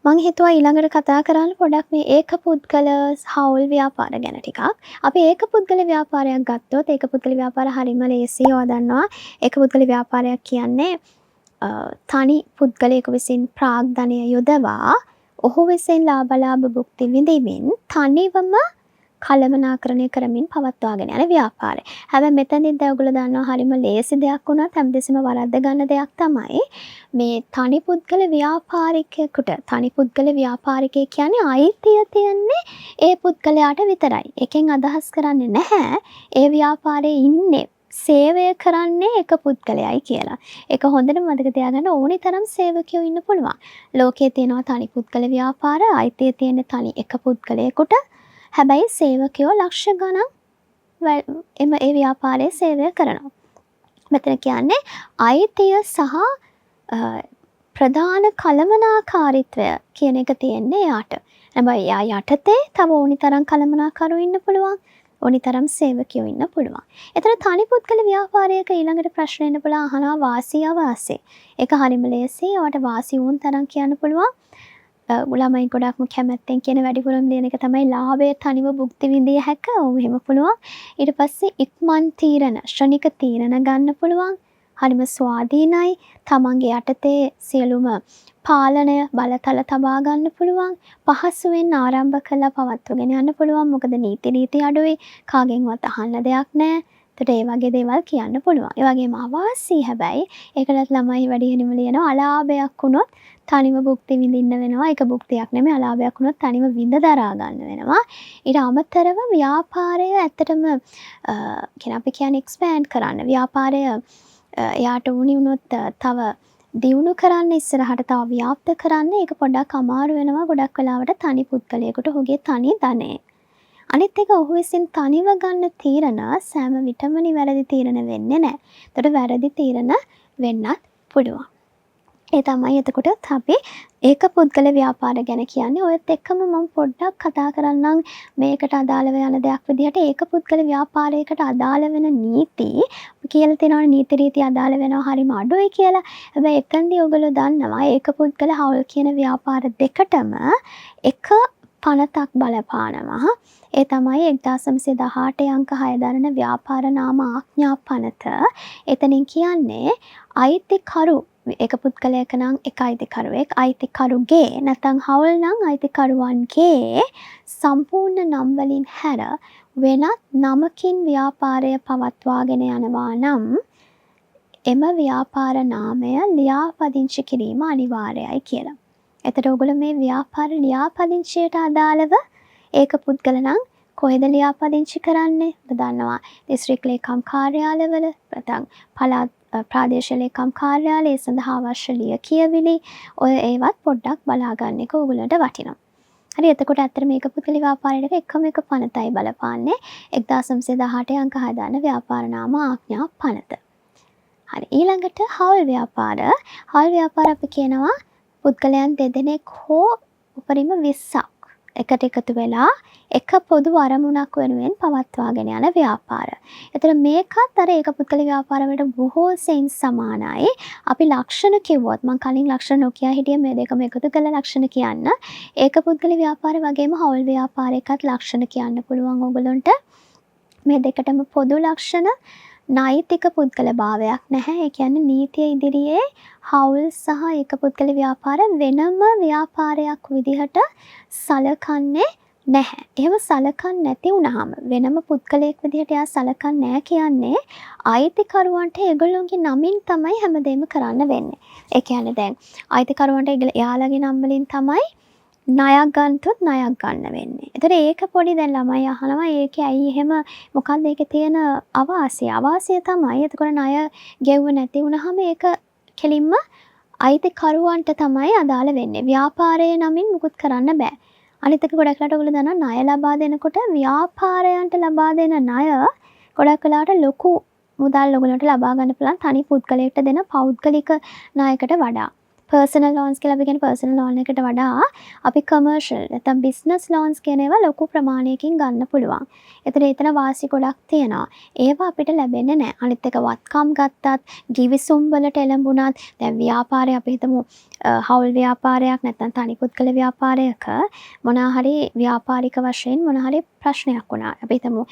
මං හිතුවා ඊළඟට කතා කරන්න පොඩක් මේ ඒකපුද්ගල හවුල් ව්‍යාපාර ගැන ටිකක්. අපි ඒකපුද්ගල ව්‍යාපාරයක් ගත්තොත් ඒකපුද්ගල ව්‍යාපාර හරිම ලේසියි. ඔයා දන්නවා ඒකපුද්ගල ව්‍යාපාරයක් කියන්නේ තනි පුද්ගලයෙකු විසින් ප්‍රාග්ධනය යොදවා ඔහු විසින් ලාභ භුක්ති විඳිමින් තනිවම කළමනාකරණය කරමින් පවත්වාගෙන යන ව්‍යාපාරය. හැබැයි මෙතනදිත් දැන් ඔයගොල්ලෝ දන්නවා හරිම ලේසි දෙයක් වුණත් හැමතිස්සෙම වරද්ද ගන්න දෙයක් තමයි මේ තනි පුද්ගල ව්‍යාපාරිකයෙකුට, තනි පුද්ගල ව්‍යාපාරිකයෙක් කියන්නේ අයිතිය තියෙන්නේ ඒ පුද්ගලයාට විතරයි. ඒකෙන් අදහස් කරන්නේ නැහැ ඒ ව්‍යාපාරයේ ඉන්නේ සේවය කරන්නේ එක පුද්ගලයයි කියලා. ඒක හොඳට මතක තියාගන්න ඕනි තරම් සේවකයෝ ඉන්න පුළුවන්. ලෝකයේ තියෙනවා තනි පුද්ගල ව්‍යාපාර, අයිතිය තියෙන තනි එක පුද්ගලයෙකුට. හැබැයි සේවකයෝ ලක්ෂ ගණන් එම ඒ ව්‍යාපාරයේ සේවය කරනවා. මෙතන කියන්නේ අයිතිය සහ ප්‍රධාන කළමනාකාරීත්වය කියන එක තියෙන්නේ එයාට. හැබැයි එයා යටතේ තව ඕනි තරම් කළමනාකරු ඉන්න පුළුවන්. ඕනි තරම් සේවකයෝ ඉන්න පුළුවන්. එතන තනි පුද්ගල ව්‍යාපාරයක ඊළඟට ප්‍රශ්න එන්න පුළුවන් අහනවා වාසි අවාසි. ඒක හරිම ලේසියි. ඔයාට වාසි ඕන තරම් කියන්න පුළුවන්. ළමයි ගොඩක්ම කැමැත්තෙන් කියන වැඩිපුරම ලියන එක තමයි ලාභය තනිව භුක්ති විඳිය හැක. ඔව් එහෙම පුළුවන්. ඊට පස්සේ ඉක්මන් තීරණ, ක්ෂණික තීරණ ගන්න පුළුවන්. හරිම ස්වාධීනයි. තමන්ගේ යටතේ සියලුම පාලනය බලතල තබා ගන්න පුළුවන්. පහසුවෙන් ආරම්භ කරලා පවත්වගෙන යන්න පුළුවන්. මොකද නීති රීති අඩුයි. කාගෙන්වත් අහන්න දෙයක් නෑ. එතකොට ඒ වගේ දේවල් කියන්න පුළුවන්. ඒ වගේම අවාසි හැබැයි ඒකටත් ළමයි වැඩියෙන්ම ලියනවා අලාභයක් වුණොත් තනිව භුක්ති විඳින්න වෙනවා. ඒක භුක්තියක් නෙමෙයි, අලාභයක් වුණොත් තනිව විඳ දරා ගන්න වෙනවා. ඊට අමතරව ව්‍යාපාරය ඇත්තටම කියන්නේ අපි කියන්නේ එක්ස්පෑන්ඩ් කරන්න. ව්‍යාපාරය එයාට ඕනි වුණොත් තව දියුණු කරන්න, ඉස්සරහට තව ව්‍යාප්ත කරන්න ඒක පොඩ්ඩක් අමාරු වෙනවා ගොඩක් වෙලාවට තනි පුද්ගලයෙකුට ඔහුගේ තනි ධනයෙන්. අනිත් එක ඔහු විසින් තනිව ගන්න තීරණ සෑම විටම නිවැරදි තීරණ වෙන්නේ නෑ. එතකොට වැරදි තීරණ වෙන්නත් පුළුවන්. ඒ තමයි එතකොට අපි ඒක පුද්ගල ව්‍යාපාර ගැන කියන්නේ. ඔයත් එක්කම මම පොඩ්ඩක් කතා කරන්නම් මේකට අදාළව යන දෙයක් විදිහට ඒක පුද්ගල ව්‍යාපාරයකට අදාළ වෙන නීති කියලා තියෙනවනේ. නීති රීති අදාළ වෙනවා හරිම අඩුයි කියලා. හැබැයි එතනදී ඔයගොල්ලෝ දන්නවා ඒක පුද්ගල හවුල් කියන ව්‍යාපාර දෙකටම එක පනතක් බලපානවා. ඒ තමයි 1918 අංක 6 දරන ව්‍යාපාර නාම ආඥා පනත. එතනින් කියන්නේ අයිතිකරු එක පුද්ගලයක නම් එක අයිතිකරුවෙක්, අයිතිකරුගේ නැත්නම් හවුල් නම් අයිතිකරුවන්ගේ සම්පූර්ණ නම් වලින් හැර වෙනත් නමකින් ව්‍යාපාරය පවත්වාගෙන යනවා නම් එම ව්‍යාපාර නාමය ලියාපදිංචි කිරීම අනිවාර්යයි කියලා. එතකොට ඔයගොල්ලෝ මේ ව්‍යාපාර ලියාපදිංචියට අදාළව ඒක පුද්ගල නම් කොහෙද ලියාපදිංචි කරන්නේ? ඔබ දන්නවා දිස්ත්‍රික් ලේකම් කාර්යාලවල නැත්නම් පළාත් ප්‍රාදේශීය ලේකම් කාර්යාලය සඳහා අවශ්‍ය ලියකියවිලි ඔය ඒවත් පොඩ්ඩක් බලා ගන්න එක ඕගොල්ලන්ට වටිනවා. හරි, එතකොට ඇත්තට මේක පුද්ගල ව්‍යාපාරයට එකම එක පනතයි බලපාන්නේ, 1918 අංක 6 දාන ව්‍යාපාර නාම ආඥා පනත. හරි, ඊළඟට හවුල් ව්‍යාපාර. හවුල් ව්‍යාපාර අපි කියනවා පුද්ගලයන් දෙදෙනෙක් හෝ උපරිම 20ක් එකට එකතු වෙලා එක පොදු අරමුණක් වෙනුවෙන් පවත්වාගෙන යන ව්‍යාපාර. එතකොට මේකත් අර ඒකපුද්ගල ව්‍යාපාර වලට බොහෝ සෙයින් සමානයි. අපි ලක්ෂණ කිව්වොත්, මං කලින් ලක්ෂණ නොකියා හිටියේ මේ දෙකම එකතු කරලා ලක්ෂණ කියන්න. ඒකපුද්ගල ව්‍යාපාර වගේම හවුල් ව්‍යාපාරයකත් ලක්ෂණ කියන්න පුළුවන් ඕගොල්ලන්ට. මේ දෙකටම පොදු ලක්ෂණ නෛතික පුද්ගල භාවයක් නැහැ. ඒ කියන්නේ නීතිය ඉදිරියේ හවුල් සහ ඒකපුද්ගල ව්‍යාපාර වෙනම ව්‍යාපාරයක් විදිහට සලකන්නේ නැහැ. එහෙම සලකන්නේ නැති වුණාම, වෙනම පුද්ගලයෙක් විදිහට එයා සලකන්නේ නැහැ කියන්නේ, අයිතිකරුවන්ට ඒගොල්ලොන්ගේ නමින් තමයි හැමදේම කරන්න වෙන්නේ. ඒ කියන්නේ දැන් අයිතිකරුවන්ට එයාලගේ නම් වලින් තමයි ණයක් ගත්තොත් ණයක් ගන්න වෙන්නේ. එතකොට ඒක පොඩි දැන් ළමයි අහනවා ඒකේ ඇයි එහෙම, මොකක්ද ඒකේ තියෙන අවාසිය? අවාසිය තමයි එතකොට ණය ගෙව්ව නැති වුණාම ඒක කෙලින්ම අයිතිකරුවන්ට තමයි අදාළ වෙන්නේ. ව්‍යාපාරයේ නමින් මුකුත් කරන්න බෑ. අනිත් එක ගොඩක් වෙලාවට ඔයගොල්ලෝ දන්නවා ණය ලබා දෙනකොට ව්‍යාපාරයන්ට ලබා දෙන ණය ගොඩක් වෙලාවට ලොකු මුදල් ඔයගොල්ලන්ට ලබා ගන්න පුළුවන් තනි පුද්ගලයෙක්ට දෙන පෞද්ගලික ණයකට වඩා. පර්සනල් ලෝන්ස් කියලා අපි කියන්නේ පර්සනල් ලෝන් එකට වඩා අපි කමර්ෂල් නැත්නම් බිස්නස් ලෝන්ස් කියන ඒවා ලොකු ප්‍රමාණයකින් ගන්න පුළුවන්. එතන එතන වාසි ගොඩක් තියෙනවා. ඒවා අපිට ලැබෙන්නේ නැහැ. අනිත් එක වත්කම් ගත්තත්, ගිවිසුම් වලට එළඹුණත්, දැන් ව්‍යාපාරය අපි හිතමු හවුල් ව්‍යාපාරයක් නැත්නම් තනි පුද්ගල ව්‍යාපාරයක මොනවා හරි ව්‍යාපාරික වශයෙන් මොන හරි ප්‍රශ්නයක් වුණා. අපි හිතමු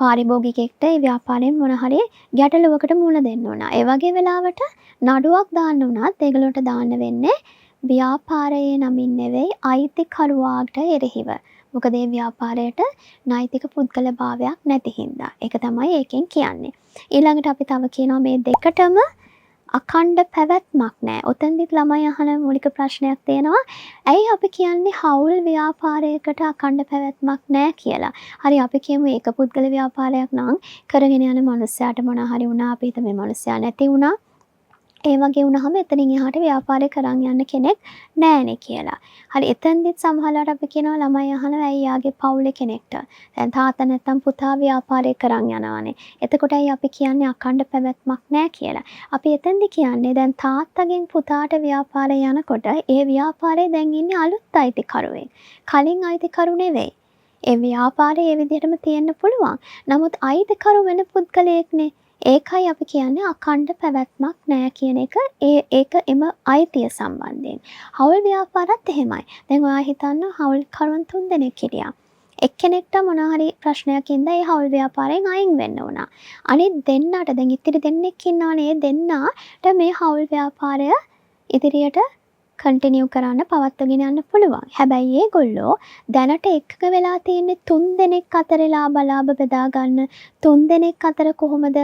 පාරිභෝගිකයෙක්ට ඒ ව්‍යාපාරයෙන් මොන හරි ගැටලුවකට මුහුණ දෙන්න වුණා. ඒ වගේ වෙලාවට නඩුවක් දාන්න වුණත් ඒගොල්ලන්ට දාන්න වෙන්නේ ව්‍යාපාරයේ නමින් නෙවෙයි, අයිතිකරුවාට එරෙහිව. මොකද ඒ ව්‍යාපාරයට නෛතික පුද්ගල භාවයක් නැති හින්දා. ඒක තමයි ඒකෙන් කියන්නේ. ඊළඟට අපි තව කියනවා මේ දෙකටම අඛණ්ඩ පැවැත්මක් නෑ. ඔතනදිත් ළමයි අහන මූලික ප්‍රශ්නයක් තියෙනවා. ඇයි අපි කියන්නේ හවුල් ව්‍යාපාරයකට අඛණ්ඩ පැවැත්මක් නෑ කියලා? හරි, අපි කියමු ඒක පුද්ගල ව්‍යාපාරයක් නම් කරගෙන යන මනුස්සයාට මොනා හරි වුණා, අපි හිතමු මේ මනුස්සයා නැති වුණා. ඒ වගේ වුණාම එතනින් එහාට ව්‍යාපාරය කරන් යන්න කෙනෙක් නෑනේ කියලා. හරි, එතනදිත් සමහරවිට අපි කියනවා ළමයි අහනවා ඇයි යාගේ පවුලේ කෙනෙක්ට, දැන් තාත්තා නැත්තම් පුතා ව්‍යාපාරය කරන් යනවානේ. එතකොට ඇයි අපි කියන්නේ අඛණ්ඩ පැවැත්මක් නෑ කියලා? අපි එතනදි කියන්නේ දැන් තාත්තගෙන් පුතාට ව්‍යාපාරය යනකොට ඒ ව්‍යාපාරේ දැන් ඉන්නේ අලුත් අයිතිකරුවෙක්. කලින් අයිතිකරු නෙවෙයි. ඒ ව්‍යාපාරය ඒ විදිහටම තියෙන්න පුළුවන්. නමුත් අයිතිකරු වෙන පුද්ගලයෙක්නේ. ඒකයි අපි කියන්නේ අඛණ්ඩ පැවැත්මක් නෑ කියන එක, ඒ ඒක එම අයිතිය සම්බන්ධයෙන්. හවුල් ව්‍යාපාරත් එහෙමයි. දැන් ඔයා හිතන්න හවුල් කරුවන් තුන් දෙනෙක් හිටියා. එක්කෙනෙක්ට මොන හරි ප්‍රශ්නයක් හින්දා ඒ හවුල් ව්‍යාපාරයෙන් අයින් වෙන්න වුණා. අනිත් දෙන්නට දැන් ඉතිරි දෙන්නෙක් ඉන්නවනේ. ඒ දෙන්නාට මේ හවුල් ව්‍යාපාරය ඉදිරියට කන්ටිනියු කරන්න, පවත්වාගෙන යන්න පුළුවන්. හැබැයි ඒගොල්ලෝ දැනට එකඟ වෙලා තියෙන්නේ තුන් දෙනෙක් අතරේ ලාභ අලාභ බෙදා ගන්න, තුන් දෙනෙක් අතර කොහොමද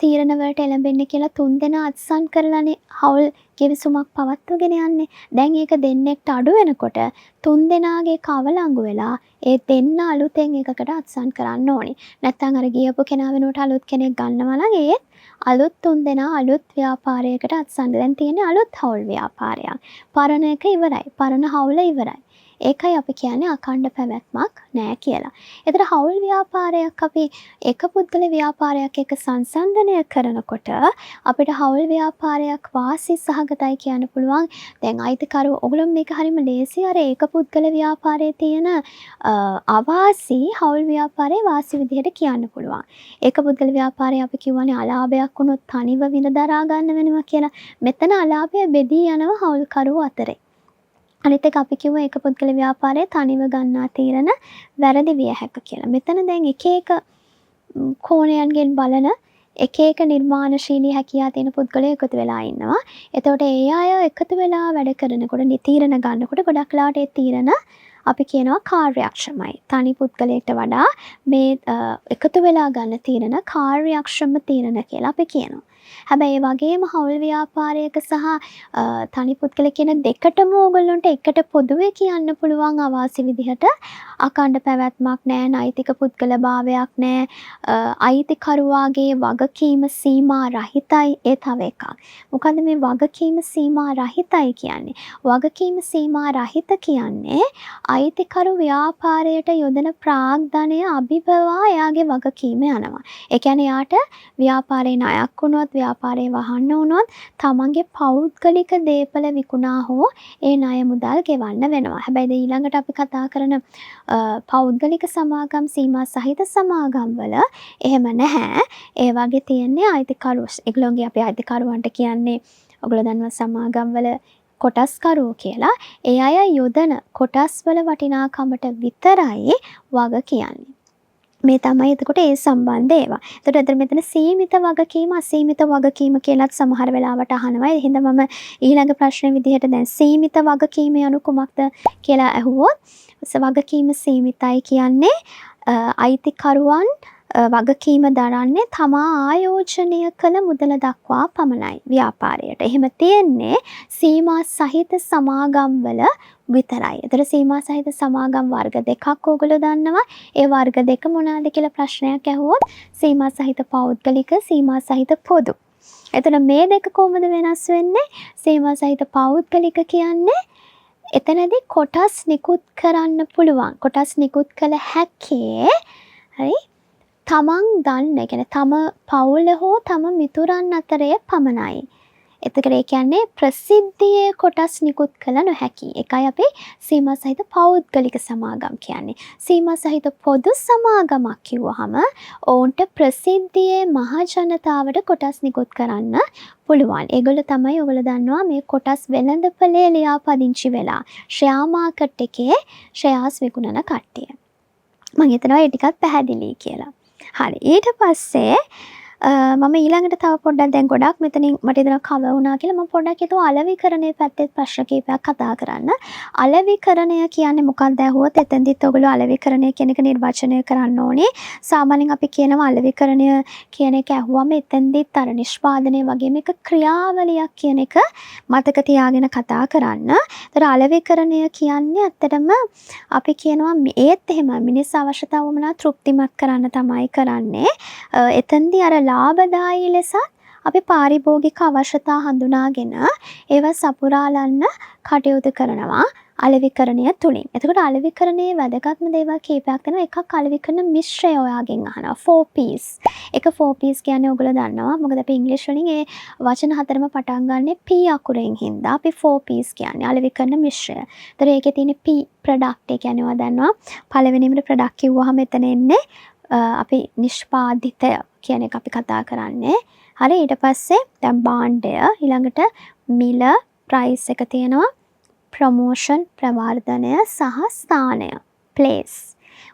තීරණ වලට එළඹෙන්නේ කියලා තුන් දෙනා අත්සන් කරලානේ හවුල් ගිවිසුමක් පවත්වාගෙන යන්නේ. දැන් ඒක දෙන්නෙක්ට අඩු වෙනකොට තුන් දෙනාගේ එක අවලංගු වෙලා ඒ දෙන්න අලුතෙන් එකකට අත්සන් කරන්න ඕනේ. නැත්තම් අර ගියපු කෙනා වෙනුවට අලුත් කෙනෙක් ගන්නවා නම් ඒත් අලුත් තුන් දෙනා අලුත් ව්‍යාපාරයකට අත්සන්. දැන් තියෙන්නේ අලුත් හවුල් ව්‍යාපාරයක්. පරණ එක ඉවරයි. පරණ හවුල ඉවරයි. ඒකයි අපි කියන්නේ අඛණ්ඩ පැවැත්මක් නෑ කියලා. එතකොට හවුල් ව්‍යාපාරයක් අපි එක පුද්ගල ව්‍යාපාරයක් එක්ක සංසන්දනය කරනකොට අපිට හවුල් ව්‍යාපාරයක් වාසි සහගතයි කියන්න පුළුවන්. දැන් අයිතිකරු ඔයගොල්ලෝ මේක හරිම ලේසි, අර ඒක පුද්ගල ව්‍යාපාරයේ තියෙන අවාසි හවුල් ව්‍යාපාරයේ වාසි විදිහට කියන්න පුළුවන්. ඒක පුද්ගල ව්‍යාපාරයේ අපි කිව්වනේ අලාභයක් වුණොත් තනිව විඳ දරා ගන්න වෙනවා කියලා. මෙතන අලාභය බෙදී යනවා හවුල්කරුවෝ අතරේ. අනිත් එක අපි කිව්වා ඒක පුද්ගල ව්‍යාපාරයේ තනිව ගන්නා තීරණ වැරදි විය හැක කියලා. මෙතන දැන් එක එක කෝණයන්ගෙන් බලන, එක එක නිර්මාණශීලී හැකියා තියෙන පුද්ගලයෝ එකතු වෙලා ඉන්නවා. එතකොට ඒ අය එකතු වෙලා වැඩ කරනකොට, තීරණ ගන්නකොට ගොඩක් වෙලාවට ඒ තීරණ අපි කියනවා කාර්යක්ෂමයි. තනි පුද්ගලයෙක්ට වඩා මේ එකතු වෙලා ගන්න තීරණ කාර්යක්ෂම තීරණ කියලා අපි කියනවා. හැබැයි ඒ වගේම හවුල් ව්‍යාපාරයක සහ තනි පුද්ගල කියන දෙකටම ඕගොල්ලන්ට එකට පොදුවේ කියන්න පුළුවන් අවාසි විදිහට අඛණ්ඩ පැවැත්මක් නෑ, නෛතික පුද්ගල භාවයක් නෑ, අයිතිකරුවාගේ වගකීම සීමා රහිතයි. ඒ තව එකක්. මොකද්ද මේ වගකීම සීමා රහිතයි කියන්නේ? වගකීම සීමා රහිත කියන්නේ අයිතිකරු ව්‍යාපාරයට යොදන ප්‍රාග්ධනය අභිබවා එයාගේ වගකීම යනවා. ඒ කියන්නේ එයාට ව්‍යාපාරේ ණයක් වුණොත්, ව්‍යාපාරේ වහන්න වුණොත් තමන්ගේ පෞද්ගලික දේපල විකුණා හෝ ඒ ණය මුදල් ගෙවන්න වෙනවා. හැබැයි දැන් ඊළඟට අපි කතා කරන පෞද්ගලික සමාගම්, සීමා සහිත සමාගම් වල එහෙම නැහැ. ඒ වගේ තියෙන්නේ අයිතිකරු ඒගොල්ලෝගේ අපි අයිතිකරුවන්ට කියන්නේ ඔයගොල්ලෝ දන්නවා සමාගම් වල කොටස්කරුවෝ කියලා. ඒ අය යොදන කොටස් වල වටිනාකමට විතරයි වග කියන්නේ. මේ තමයි එතකොට ඒ සම්බන්ධ ඒවා. එතකොට එතන මෙතන සීමිත වගකීම, අසීමිත වගකීම කියලත් සමහර වෙලාවට අහනවා. ඒ හින්දා මම ඊළඟ ප්‍රශ්නේ විදිහට දැන් සීමිත වගකීම යනු කුමක්ද කියලා ඇහුවොත්, වගකීම සීමිතයි කියන්නේ අයිතිකරුවන් වගකීම දරන්නේ තමා ආයෝජනය කළ මුදල දක්වා පමණයි ව්‍යාපාරයට. එහෙම තියෙන්නේ සීමා සහිත සමාගම්වල විතරයි. එතකොට සීමා සහිත සමාගම් වර්ග දෙකක් ඕගොල්ලෝ දන්නවා. ඒ වර්ග දෙක මොනවාද කියලා ප්‍රශ්නයක් ඇහුවොත්, සීමා සහිත පෞද්ගලික, සීමා සහිත පොදු. එතකොට මේ දෙක කොහොමද වෙනස් වෙන්නේ? සීමා සහිත පෞද්ගලික කියන්නේ එතනදී කොටස් නිකුත් කරන්න පුළුවන්. කොටස් නිකුත් කළ හැක්කේ, හරි, තමන් දන්න, ඒ කියන්නේ තම පවුල හෝ තම මිතුරන් අතරේ පමණයි. එතකොට ඒ කියන්නේ ප්‍රසිද්ධියේ කොටස් නිකුත් කළ නොහැකි. ඒකයි අපි සීමා සහිත පෞද්ගලික සමාගම් කියන්නේ. සීමා සහිත පොදු සමාගමක් කිව්වහම ඔවුන්ට ප්‍රසිද්ධියේ මහ ජනතාවට කොටස් නිකුත් කරන්න පුළුවන්. ඒගොල්ලෝ තමයි ඔයගොල්ලෝ දන්නවා මේ කොටස් වෙළඳපොලේ ලියාපදිංචි වෙලා ෂෙයා මාකට් එකේ ෂෙයාර්ස් විකුණන කට්ටිය. මං හිතනවා ඒ ටිකත් පැහැදිලියි කියලා. හරි. ඊට පස්සේ මම ඊළඟට තව පොඩ්ඩක්, දැන් ගොඩක් මෙතනින් මට හිතෙනවා කවර් වුණා කියලා. මම පොඩ්ඩක් හිතුවා අලෙවිකරණය පැත්තෙත් ප්‍රශ්න කීපයක් කතා කරන්න. අලෙවිකරණය කියන්නේ මොකක්ද ඇහුවොත්, එතෙන්දිත් ඔයගොල්ලෝ අලෙවිකරණය කියන එක නිර්වචනය කරන්න ඕනේ. සාමාන්‍යයෙන් අපි කියනවා අලෙවිකරණය කියන එක ඇහුවම එතෙන්දිත් අර නිෂ්පාදනය වගේම එක ක්‍රියාවලියක් කියන එක මතක තියාගෙන කතා කරන්න. ඒතර අලෙවිකරණය කියන්නේ ඇත්තටම අපි කියනවා ඒත් එහෙමයි, මිනිස් අවශ්‍යතා වුවමනා තෘප්තිමත් කරන්න තමයි කරන්නේ. එතෙන්දී අර ලාභදායී ලෙසත් අපි පාරිභෝගික අවශ්‍යතා හඳුනාගෙන ඒවා සපුරාලන්න කටයුතු කරනවා අලෙවිකරණය තුළින්. එතකොට අලෙවිකරණයේ වැදගත්ම දේවල් කීපයක් තියෙනවා. එකක් අලෙවිකරණ මිශ්‍රය ඔයාගෙන් අහනවා. 4 Ps. එක 4 Ps කියන්නේ ඔයගොල්ලෝ දන්නවා. මොකද අපි ඉංග්‍රීසි වලින් ඒ වචන හතරම පටන් ගන්නෙ P අකුරෙන් හින්දා අපි 4 Ps කියන්නේ අලෙවිකරණ මිශ්‍රය. ඒතර ඒකේ තියෙන P product. ඒ කියන්නේ ඔයා දන්නවා පළවෙනිම ප්‍රොඩක්ට් කිව්වහම එතන එන්නේ අපි නිෂ්පාදිතය කියන එක අපි කතා කරන්නේ. හරි, ඊට පස්සේ දැන් භාණ්ඩය, ඊළඟට මිල, ප්‍රයිස් එක තියෙනවා, ප්‍රොමෝෂන්, ප්‍රවර්ධනය සහ ස්ථානය, ප්ලේස්.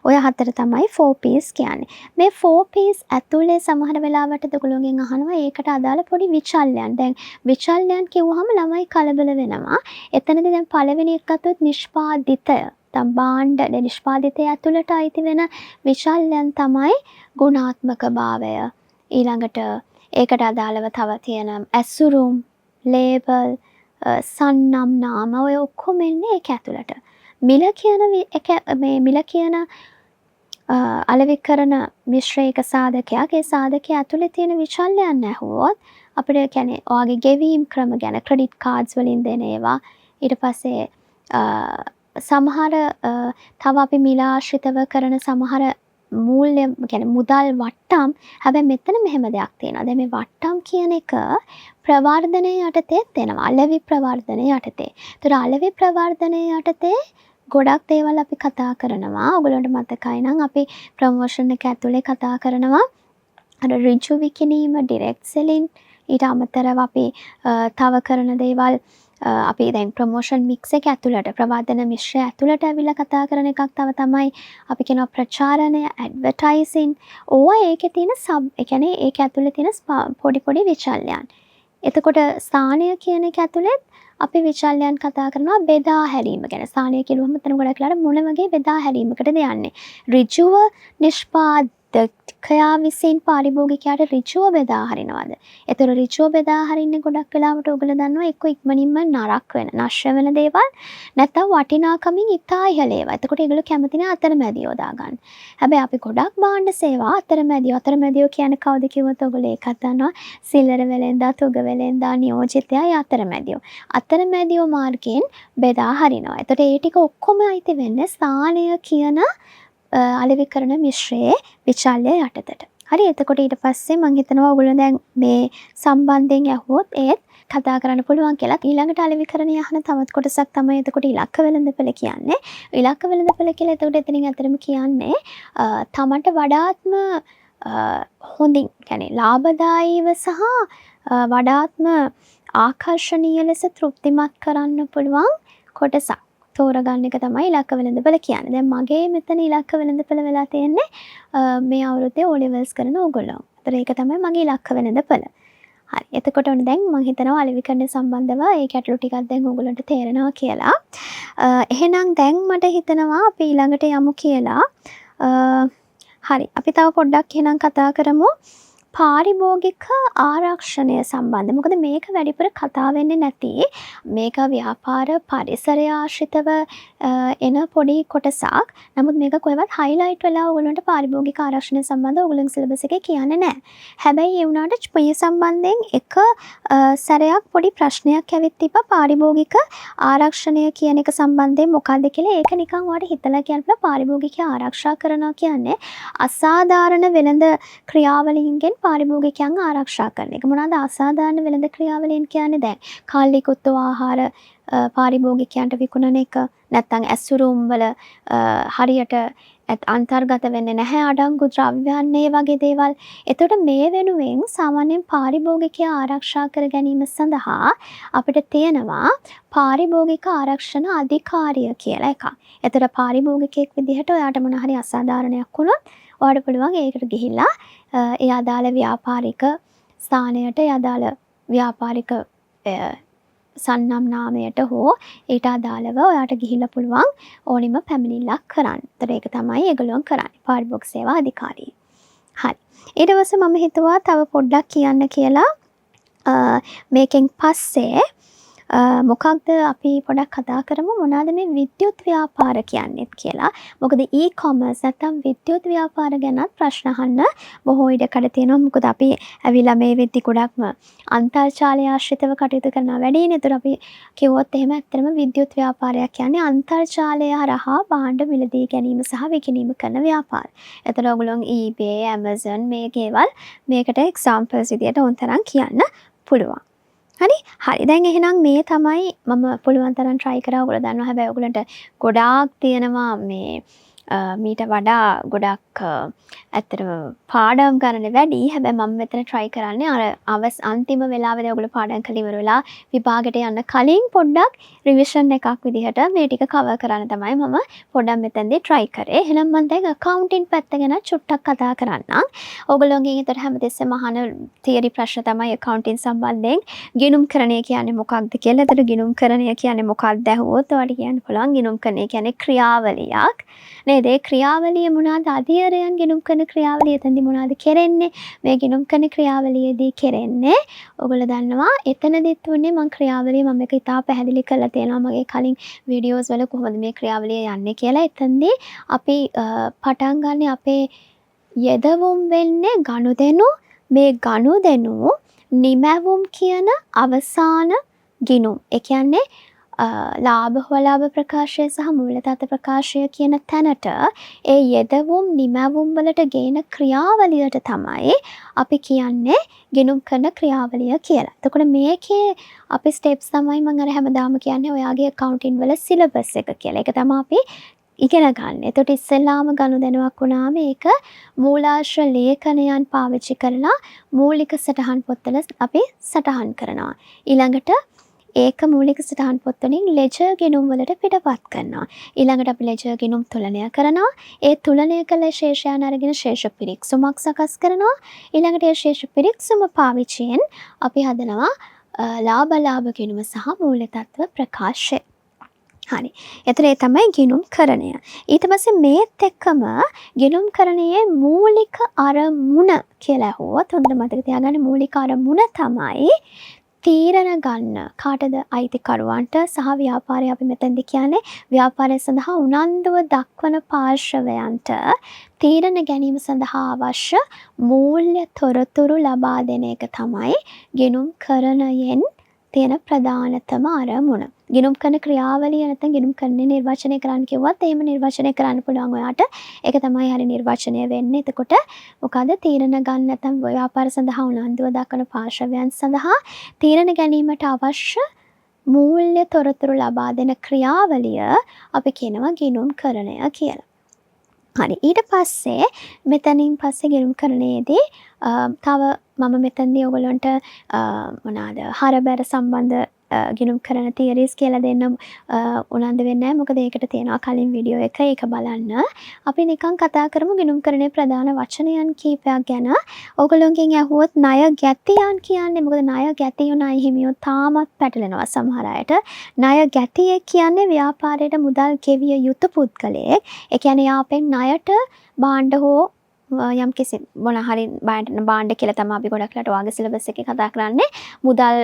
ඔය හතර තමයි 4 Ps කියන්නේ. මේ 4 Ps ඇතුලේ සමහර වෙලාවට ඔයගොල්ලෝගෙන් අහනවා ඒකට අදාළ පොඩි විචල්‍යයන්. දැන් විචල්‍යයන් කිව්වහම ළමයි කලබල වෙනවා. එතනදී දැන් පළවෙනි එක ගත්තොත් නිෂ්පාදිතය. නැත්නම් භාණ්ඩ, දැන් නිෂ්පාදිතය ඇතුළට අයිති වෙන විචල්‍යයන් තමයි ගුණාත්මක භාවය. ඊළඟට ඒකට අදාළව තව තියෙන ඇසුරුම්, ලේබල්, සන්නම් නාම, ඔය ඔක්කොම එන්නේ ඒක ඇතුළට. මිල කියන එක, මේ මිල කියන අලෙවිකරණ මිශ්‍රයක සාධකයක්. ඒ සාධකය ඇතුලේ තියෙන විචල්‍යයන් ඇහුවොත් අපිට, ඒ කියන්නේ ඔයාගේ ගෙවීම් ක්‍රම ගැන, ක්‍රෙඩිට් කාඩ්ස් වලින් දෙන ඒවා, ඊට පස්සේ සමහර තව අපි මිල ආශ්‍රිතව කරන සමහර මූල්‍ය, කියන්නේ මුදල් වට්ටම්. හැබැයි මෙතන මෙහෙම දෙයක් තියෙනවා. දැන් මේ වට්ටම් කියන එක ප්‍රවර්ධනය යටතේත් එනවා. අලෙවි ප්‍රවර්ධනය යටතේ. ඒතර අලෙවි ප්‍රවර්ධනය යටතේ ගොඩක් දේවල් අපි කතා කරනවා. ඔයගොල්ලන්ට මතකයි නම් අපි ප්‍රොමෝෂන් එක ඇතුලේ කතා කරනවා අර ඍජු විකිණීම, ඩිරෙක්ට් සෙලින්. ඊට අමතරව අපි තව කරන දේවල්, අපි දැන් ප්‍රොමෝෂන් මික්ස් එක ඇතුළට, ප්‍රවර්ධන මිශ්‍රය ඇතුළට ඇවිල්ලා කතා කරන එකක් තව තමයි අපි කියනවා ප්‍රචාරණය, ඇඩ්වර්ටයිසින්. ඕවා ඒකේ තියෙන සබ්, ඒ කියන්නේ ඒක ඇතුලේ තියෙන පොඩි පොඩි විචල්‍යයන්. එතකොට ස්ථානය කියන එක ඇතුළෙත් අපි විචල්‍යයන් කතා කරනවා බෙදා හැරීම ගැන. ස්ථානය කිව්වම එතන ගොඩක් වෙලාවට මොන වගේ බෙදා හැරීමකටද යන්නේ? ඍජුව නිෂ්පාදකයාට විතර්කයා විසින් පාරිභෝගිකයාට ඍජුව බෙදා හරිනවද? එතකොට ඍජුව බෙදා හරින්නේ ගොඩක් වෙලාවට ඔයගොල්ලෝ දන්නවා එක්ක ඉක්මනින්ම නරක වෙන, නශ්‍ය වෙන දේවල්, නැත්නම් වටිනාකමින් ඉතා ඉහළ ඒවා. එතකොට ඒගොල්ලෝ කැමති නෑ අතරමැදියෝ දාගන්න. හැබැයි අපි ගොඩක් භාණ්ඩ සේවා අතරමැදියෝ. අතරමැදියෝ කියන්නේ කවුද කිව්වොත් ඔයගොල්ලෝ ඒකත් දන්නවා. සිල්ලර වෙළෙන්දා, තුග වෙළෙන්දා, නියෝජිතයා, ඒ අතරමැදියෝ. අතරමැදියෝ මාර්ගයෙන් බෙදා හරිනවා. එතකොට ඒ ටික ඔක්කොම අයිති වෙන්නේ ස්ථානය කියන අලෙවිකරණ මිශ්‍රයේ විචල්‍ය යටතට. හරි, එතකොට ඊට පස්සේ මං හිතනවා ඔයගොල්ලෝ දැන් මේ සම්බන්ධයෙන් ඇහුවොත් ඒත් කතා කරන්න පුළුවන් කියලා. ඊළඟට අලෙවිකරණය අහන තවත් කොටසක් තමයි එතකොට ඉලක්ක වෙළඳපොළ කියන්නේ. ඉලක්ක වෙළඳපොළ කියලා එතකොට එතනින් ඇත්තටම කියන්නේ තමන්ට වඩාත්ම හොඳින්, කියන්නේ ලාභදායීව සහ වඩාත්ම ආකර්ෂණීය ලෙස තෘප්තිමත් කරන්න පුළුවන් කොටසක් තෝරගන්න එක තමයි ඉලක්ක වෙළඳපොළ කියන්නේ. දැන් මගේ මෙතන ඉලක්ක වෙළඳපොළ වෙලා තියෙන්නේ මේ අවුරුද්දේ ඕ ලෙවල්ස් කරන ඕගොල්ලෝ. ඒතර ඒක තමයි මගේ ඉලක්ක වෙළඳපොළ. හරි. එතකොට ඔන්න දැන් මං හිතනවා අලෙවිකරණය සම්බන්ධව ඒ ගැටලු ටිකක් දැන් ඕගොල්ලන්ට තේරෙනවා කියලා. එහෙනම් දැන් මට හිතෙනවා අපි ඊළඟට යමු කියලා. හරි. අපි තව පොඩ්ඩක් එහෙනම් කතා කරමු පාරිභෝගික ආරක්ෂණය සම්බන්ධ. මොකද මේක වැඩිපුර කතා වෙන්නේ නැති, මේක ව්‍යාපාර පරිසරය ආශ්‍රිතව එන පොඩි කොටසක්. නමුත් මේක කොහෙවත් හයිලයිට් වෙලා ඔයගොල්ලන්ට පාරිභෝගික ආරක්ෂණය සම්බන්ධව ඔයගොල්ලන්ගේ සිලබස් එකේ කියන්නේ නැහැ. හැබැයි ඒ වුණාට මේ සම්බන්ධයෙන් එක සැරයක් පොඩි ප්‍රශ්නයක් ඇවිත් තිබ්බා පාරිභෝගික ආරක්ෂණය කියන එක සම්බන්ධයෙන් මොකක්ද කියලා. ඒක නිකන් ඔයාලට හිතලා කියන්න පුළුවන්, පාරිභෝගිකයා ආරක්ෂා කරනවා කියන්නේ අසාධාරණ වෙළඳ ක්‍රියාවලින්ගෙන් පාරිභෝගිකයන් ආරක්ෂා කරන එක. මොනවාද අසාධාරණ වෙළඳ ක්‍රියාවලීන් කියන්නේ? දැන් කල් ඉකුත් ආහාර පාරිභෝගිකයන්ට විකුණන එක, නැත්නම් ඇසුරුම් වල හරියට අන්තර්ගත වෙන්නේ නැහැ අඩංගු ද්‍රව්‍යයන්, ඒ වගේ දේවල්. එතකොට මේ වෙනුවෙන් සාමාන්‍යයෙන් පාරිභෝගිකයා ආරක්ෂා කර ගැනීම සඳහා අපිට තියෙනවා පාරිභෝගික ආරක්ෂණ අධිකාරිය කියලා එකක්. එතකොට පාරිභෝගිකයෙක් විදිහට ඔයාට මොන හරි අසාධාරණයක් වුණොත් ඔයාට පුළුවන් ඒකට ගිහිල්ලා ඒ අදාළ ව්‍යාපාරික ස්ථානයට, ඒ අදාළ ව්‍යාපාරික සන්නම් නාමයට හෝ ඊට අදාළව ඔයාට ගිහිල්ලා පුළුවන් ඕනිම පැමිණිල්ලක් කරන්න. එතකොට ඒක තමයි ඒගොල්ලෝ කරන්නේ, පාරිභෝගික සේවා අධිකාරිය. හරි. ඊට පස්සේ මම හිතුවා තව පොඩ්ඩක් කියන්න කියලා මේකෙන් පස්සේ මොකක්ද, අපි පොඩක් කතා කරමු මොනවාද මේ විද්‍යුත් ව්‍යාපාර කියන්නේත් කියලා. මොකද ඊ-කොමර්ස් නැත්තම් විද්‍යුත් ව්‍යාපාර ගැනත් ප්‍රශ්න අහන්න බොහෝ ඉඩකඩ තියෙනවා. මොකද අපි ඇවිල්ලා මේ වෙද්දි ගොඩක්ම අන්තර්ජාලය ආශ්‍රිතව කටයුතු කරනවා වැඩිනේ. ඒතර අපි කිව්වොත් එහෙම ඇත්තටම විද්‍යුත් ව්‍යාපාරයක් කියන්නේ අන්තර්ජාලය හරහා භාණ්ඩ මිලදී ගැනීම සහ විකිණීම කරන ව්‍යාපාර. එතකොට ඔයගොල්ලෝ eBay, Amazon මේ දේවල් මේකට එක්සාම්පල්ස් විදියට ඕන තරම් කියන්න පුළුවන්. හරි? හරි. දැන් එහෙනම් මේ තමයි මම පුළුවන් තරම් try කරා. ඔයගොල්ලෝ දන්නවා හැබැයි ඔයගොල්ලන්ට ගොඩාක් තියෙනවා මේ මීට වඩා ගොඩක් ඇත්තටම පාඩම් ගණන වැඩි. හැබැයි මම මෙතන try කරන්නේ අර අවස් අන්තිම වෙලාවේදී ඔයගොල්ලෝ පාඩම් කරලා ඉවර වෙලා විභාගෙට යන්න කලින් පොඩ්ඩක් රිවිෂන් එකක් විදිහට මේ ටික කවර් කරන්න තමයි මම පොඩ්ඩක් මෙතනදී try කරේ. එහෙනම් මම දැන් ඇකවුන්ටින් පැත්ත ගැන චුට්ටක් කතා කරන්නම්. ඔයගොල්ලෝගෙන් ඒතර හැමතිස්සෙම අහන තියරි ප්‍රශ්න තමයි ඇකවුන්ටින් සම්බන්ධයෙන් ගිණුම්කරණය කියන්නේ මොකක්ද කියලා. එතකොට ගිණුම්කරණය කියන්නේ මොකක්ද ඇහුවොත් ඔයාලට කියන්න පුළුවන් ගිණුම්කරණය කියන්නේ ක්‍රියාවලියක්. නේද? ඒ ක්‍රියාවලිය මොනවාද? අධියරයන් ගිණුම් කරන ක්‍රියාවලිය එතනදී මොනවාද කෙරෙන්නේ? මේ ගිණුම් කරන ක්‍රියාවලියේදී කෙරෙන්නේ ඔයගොල්ලෝ දන්නවා එතනදිත් වුණේ මං ක්‍රියාවලිය මම මේක ඉතා පැහැදිලි කරලා තියෙනවා මගේ කලින් වීඩියෝස් වල කොහොමද මේ ක්‍රියාවලිය යන්නේ කියලා. එතනදී අපි පටන් ගන්නේ අපේ යෙදවුම් වෙන්නේ ගනුදෙනු. මේ ගනුදෙනු නිමැවුම් කියන අවසාන ගිණුම්. ඒ කියන්නේ ලාභ හෝ අලාභ ප්‍රකාශය සහ මූල්‍ය තත්ත්ව ප්‍රකාශය කියන තැනට ඒ යෙදවුම් නිමැවුම් වලට ගේන ක්‍රියාවලියට තමයි අපි කියන්නේ ගිණුම් කරන ක්‍රියාවලිය කියලා. එතකොට මේකේ අපි ස්ටෙප්ස් තමයි මම අර හැමදාම කියන්නේ ඔයාගේ ඇකවුන්ටින් වල සිලබස් එක කියලා. ඒක තමයි අපි ඉගෙන ගන්න. එතකොට ඉස්සෙල්ලාම ගනුදෙනුවක් වුණාම ඒක මූලාශ්‍ර ලේඛනයන් පාවිච්චි කරලා මූලික සටහන් පොත්වල අපි සටහන් කරනවා. ඊළඟට ඒක මූලික සටහන් පොත් වලින් ලෙජර් ගිණුම් වලට පිටපත් කරනවා. ඊළඟට අපි ලෙජර් ගිණුම් තුලනය කරනවා. ඒ තුලනය කළ ශේෂයන් අරගෙන ශේෂ පිරික්සුමක් සකස් කරනවා. ඊළඟට ඒ ශේෂ පිරික්සුම පාවිච්චියෙන් අපි හදනවා ලාභ අලාභ ගිණුම සහ මූල්‍ය තත්ත්ව ප්‍රකාශය. හරි. එතන ඒ තමයි ගිණුම්කරණය. ඊට පස්සේ මේත් එක්කම ගිණුම්කරණයේ මූලික අරමුණ කියලා ඇහුවොත්, හොඳට මතක තියාගන්න, මූලික අරමුණ තමයි තීරණ ගන්න. කාටද? අයිතිකරුවන්ට සහ ව්‍යාපාරය, අපි මෙතනදි කියන්නේ ව්‍යාපාරය සඳහා උනන්දුව දක්වන පාර්ශවයන්ට තීරණ ගැනීම සඳහා අවශ්‍ය මූල්‍ය තොරතුරු ලබා දෙන එක තමයි ගිණුම්කරණයෙන් තියෙන ප්‍රධානතම අරමුණ. ගිණුම් කරන ක්‍රියාවලිය නැත්නම් ගිණුම්කරණය නිර්වචනය කරන්න කිව්වත් එහෙම නිර්වචනය කරන්න පුළුවන් ඔයාට. ඒක තමයි හරි නිර්වචනය වෙන්නේ. එතකොට මොකද, තීරණ ගන්න නැත්නම් ව්‍යාපාර සඳහා උනන්දුව දක්වන පාර්ශවයන් සඳහා තීරණ ගැනීමට අවශ්‍ය මූල්‍ය තොරතුරු ලබා දෙන ක්‍රියාවලිය අපි කියනවා ගිණුම්කරණය කියලා. හරි, ඊට පස්සේ මෙතනින් පස්සේ ගිණුම්කරණයේදී තව මම මෙතනදී ඔයගොල්ලන්ට මොනවාද හරබැර සම්බන්ධ ගිණුම්කරණ තියරිස් කියලා දෙන්න උනන්දු වෙන්නේ නැහැ. මොකද ඒකට තියෙනවා කලින් වීඩියෝ එක, ඒක බලන්න. අපි නිකන් කතා කරමු ගිණුම්කරණයේ ප්‍රධාන වචනයන් කීපයක් ගැන. ඔයගොල්ලෝගෙන් ඇහුවොත් ණය ගැතියන් කියන්නේ මොකද? ණය ගැතියෝ, ණය හිමියෝ තාමත් පැටලෙනවා සමහර අයට. ණය ගැතියෙක් කියන්නේ ව්‍යාපාරයට මුදල් ගෙවිය යුතු පුද්ගලයෙක්. ඒ කියන්නේ එයා අපෙන් ණයට භාණ්ඩ හෝ යම් කිසි මොන හරි භාණ්ඩ කියලා තමයි අපි ගොඩක් වෙලාවට ඔයාගේ සිලබස් එකේ කතා කරන්නේ. මුදල්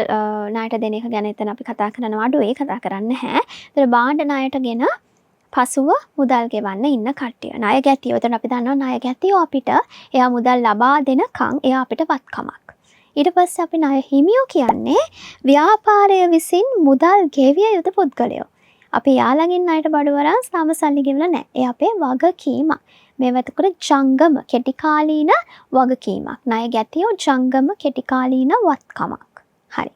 ණයට දෙන එක ගැන එතන අපි කතා කරනවා අඩුයි, කතා කරන්නේ නැහැ. ඒතර භාණ්ඩ ණයට ගෙන පසුව මුදල් ගෙවන්න ඉන්න කට්ටිය. ණය ගැතියෝ. එතන අපි දන්නවා ණය ගැතියෝ අපිට එයා මුදල් ලබා දෙනකන් එයා අපිට වත්කමක්. ඊට පස්සේ අපි ණය හිමියෝ කියන්නේ ව්‍යාපාරය විසින් මුදල් ගෙවිය යුතු පුද්ගලයෝ. අපි එයා ළඟින් ණයට බඩු අරන් තාම සල්ලි ගෙවලා නැහැ. ඒ අපේ වගකීමක්. මේවා එතකොට ජංගම කෙටි කාලීන වගකීමක්. ණය ගැතියෝ ජංගම කෙටි කාලීන වත්කමක්. හරි.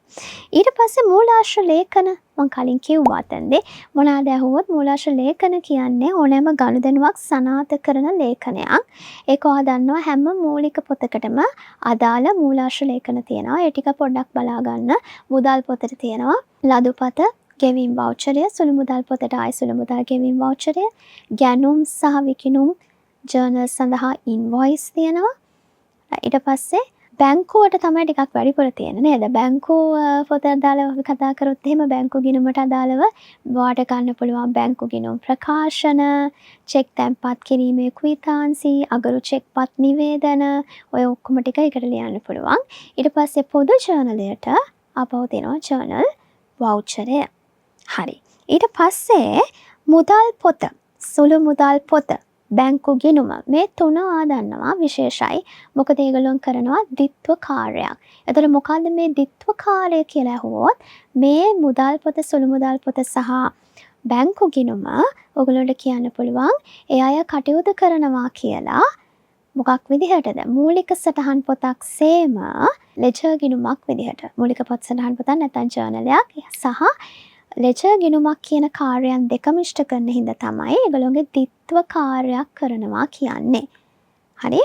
ඊට පස්සේ මූලාශ්‍ර ලේඛන මං කලින් කිව්වා අතනදී. මොනවාද ඇහුවොත්, මූලාශ්‍ර ලේඛන කියන්නේ ඕනෑම ගනුදෙනුවක් සනාථ කරන ලේඛනයක්. ඒක ඔයා දන්නවා, හැම මූලික පොතකටම අදාළ මූලාශ්‍ර ලේඛන තියෙනවා. ඒ ටික පොඩ්ඩක් බලා ගන්න. මුදල් පොතට තියෙනවා ලදුපත ගෙවීම් වවුචරය, සුළු මුදල් පොතට ආයි සුළු මුදල් ගෙවීම් වවුචරය, ගැනුම් සහ විකිණුම් ජර්නල් සඳහා ඉන්වොයිස් තියෙනවා. ඊට පස්සේ බැංකුවට තමයි ටිකක් වැඩිපුර තියෙන්නේ, නේද? බැංකු පොත අදාළව අපි කතා කරොත් එහෙම, බැංකු ගිණුමට අදාළව ඔයාට ගන්න පුළුවන් බැංකු ගිණුම් ප්‍රකාශන, චෙක් තැන්පත් කිරීමේ කුයිතාන්සි, අගරු චෙක්පත් නිවේදන, ඔය ඔක්කොම ටික එකට ලියන්න පුළුවන්. ඊට පස්සේ පොදු ජර්නලයට ආපහු දෙනවා ජර්නල් වවුචරය. හරි. ඊට පස්සේ මුදල් පොත, සුළු මුදල් පොත, බැංකු ගිණුම, මේ තුන ඔයා දන්නවා විශේෂයි. මොකද ඒගොල්ලෝ කරනවා ද්විත්ව කාර්යයක්. එතකොට මොකද්ද මේ ද්විත්ව කාර්යය කියලා ඇහුවොත්, මේ මුදල් පොත, සුළු මුදල් පොත සහ බැංකු ගිණුම ඔයගොල්ලන්ට කියන්න පුළුවන් ඒ අය කටයුතු කරනවා කියලා මොකක් විදිහටද? මූලික සටහන් පොතක් සේම ලෙජර් ගිණුමක් විදිහට. මූලික පොත් සටහන් පොතක් නැත්නම් ජර්නලයක් සහ ලෙජර් ගිණුමක් කියන කාර්යයන් දෙකම ඉෂ්ට කරන හින්දා තමයි ඒගොල්ලෝගේ ද්විත්ව කාර්යයක් කරනවා කියන්නේ. හරි?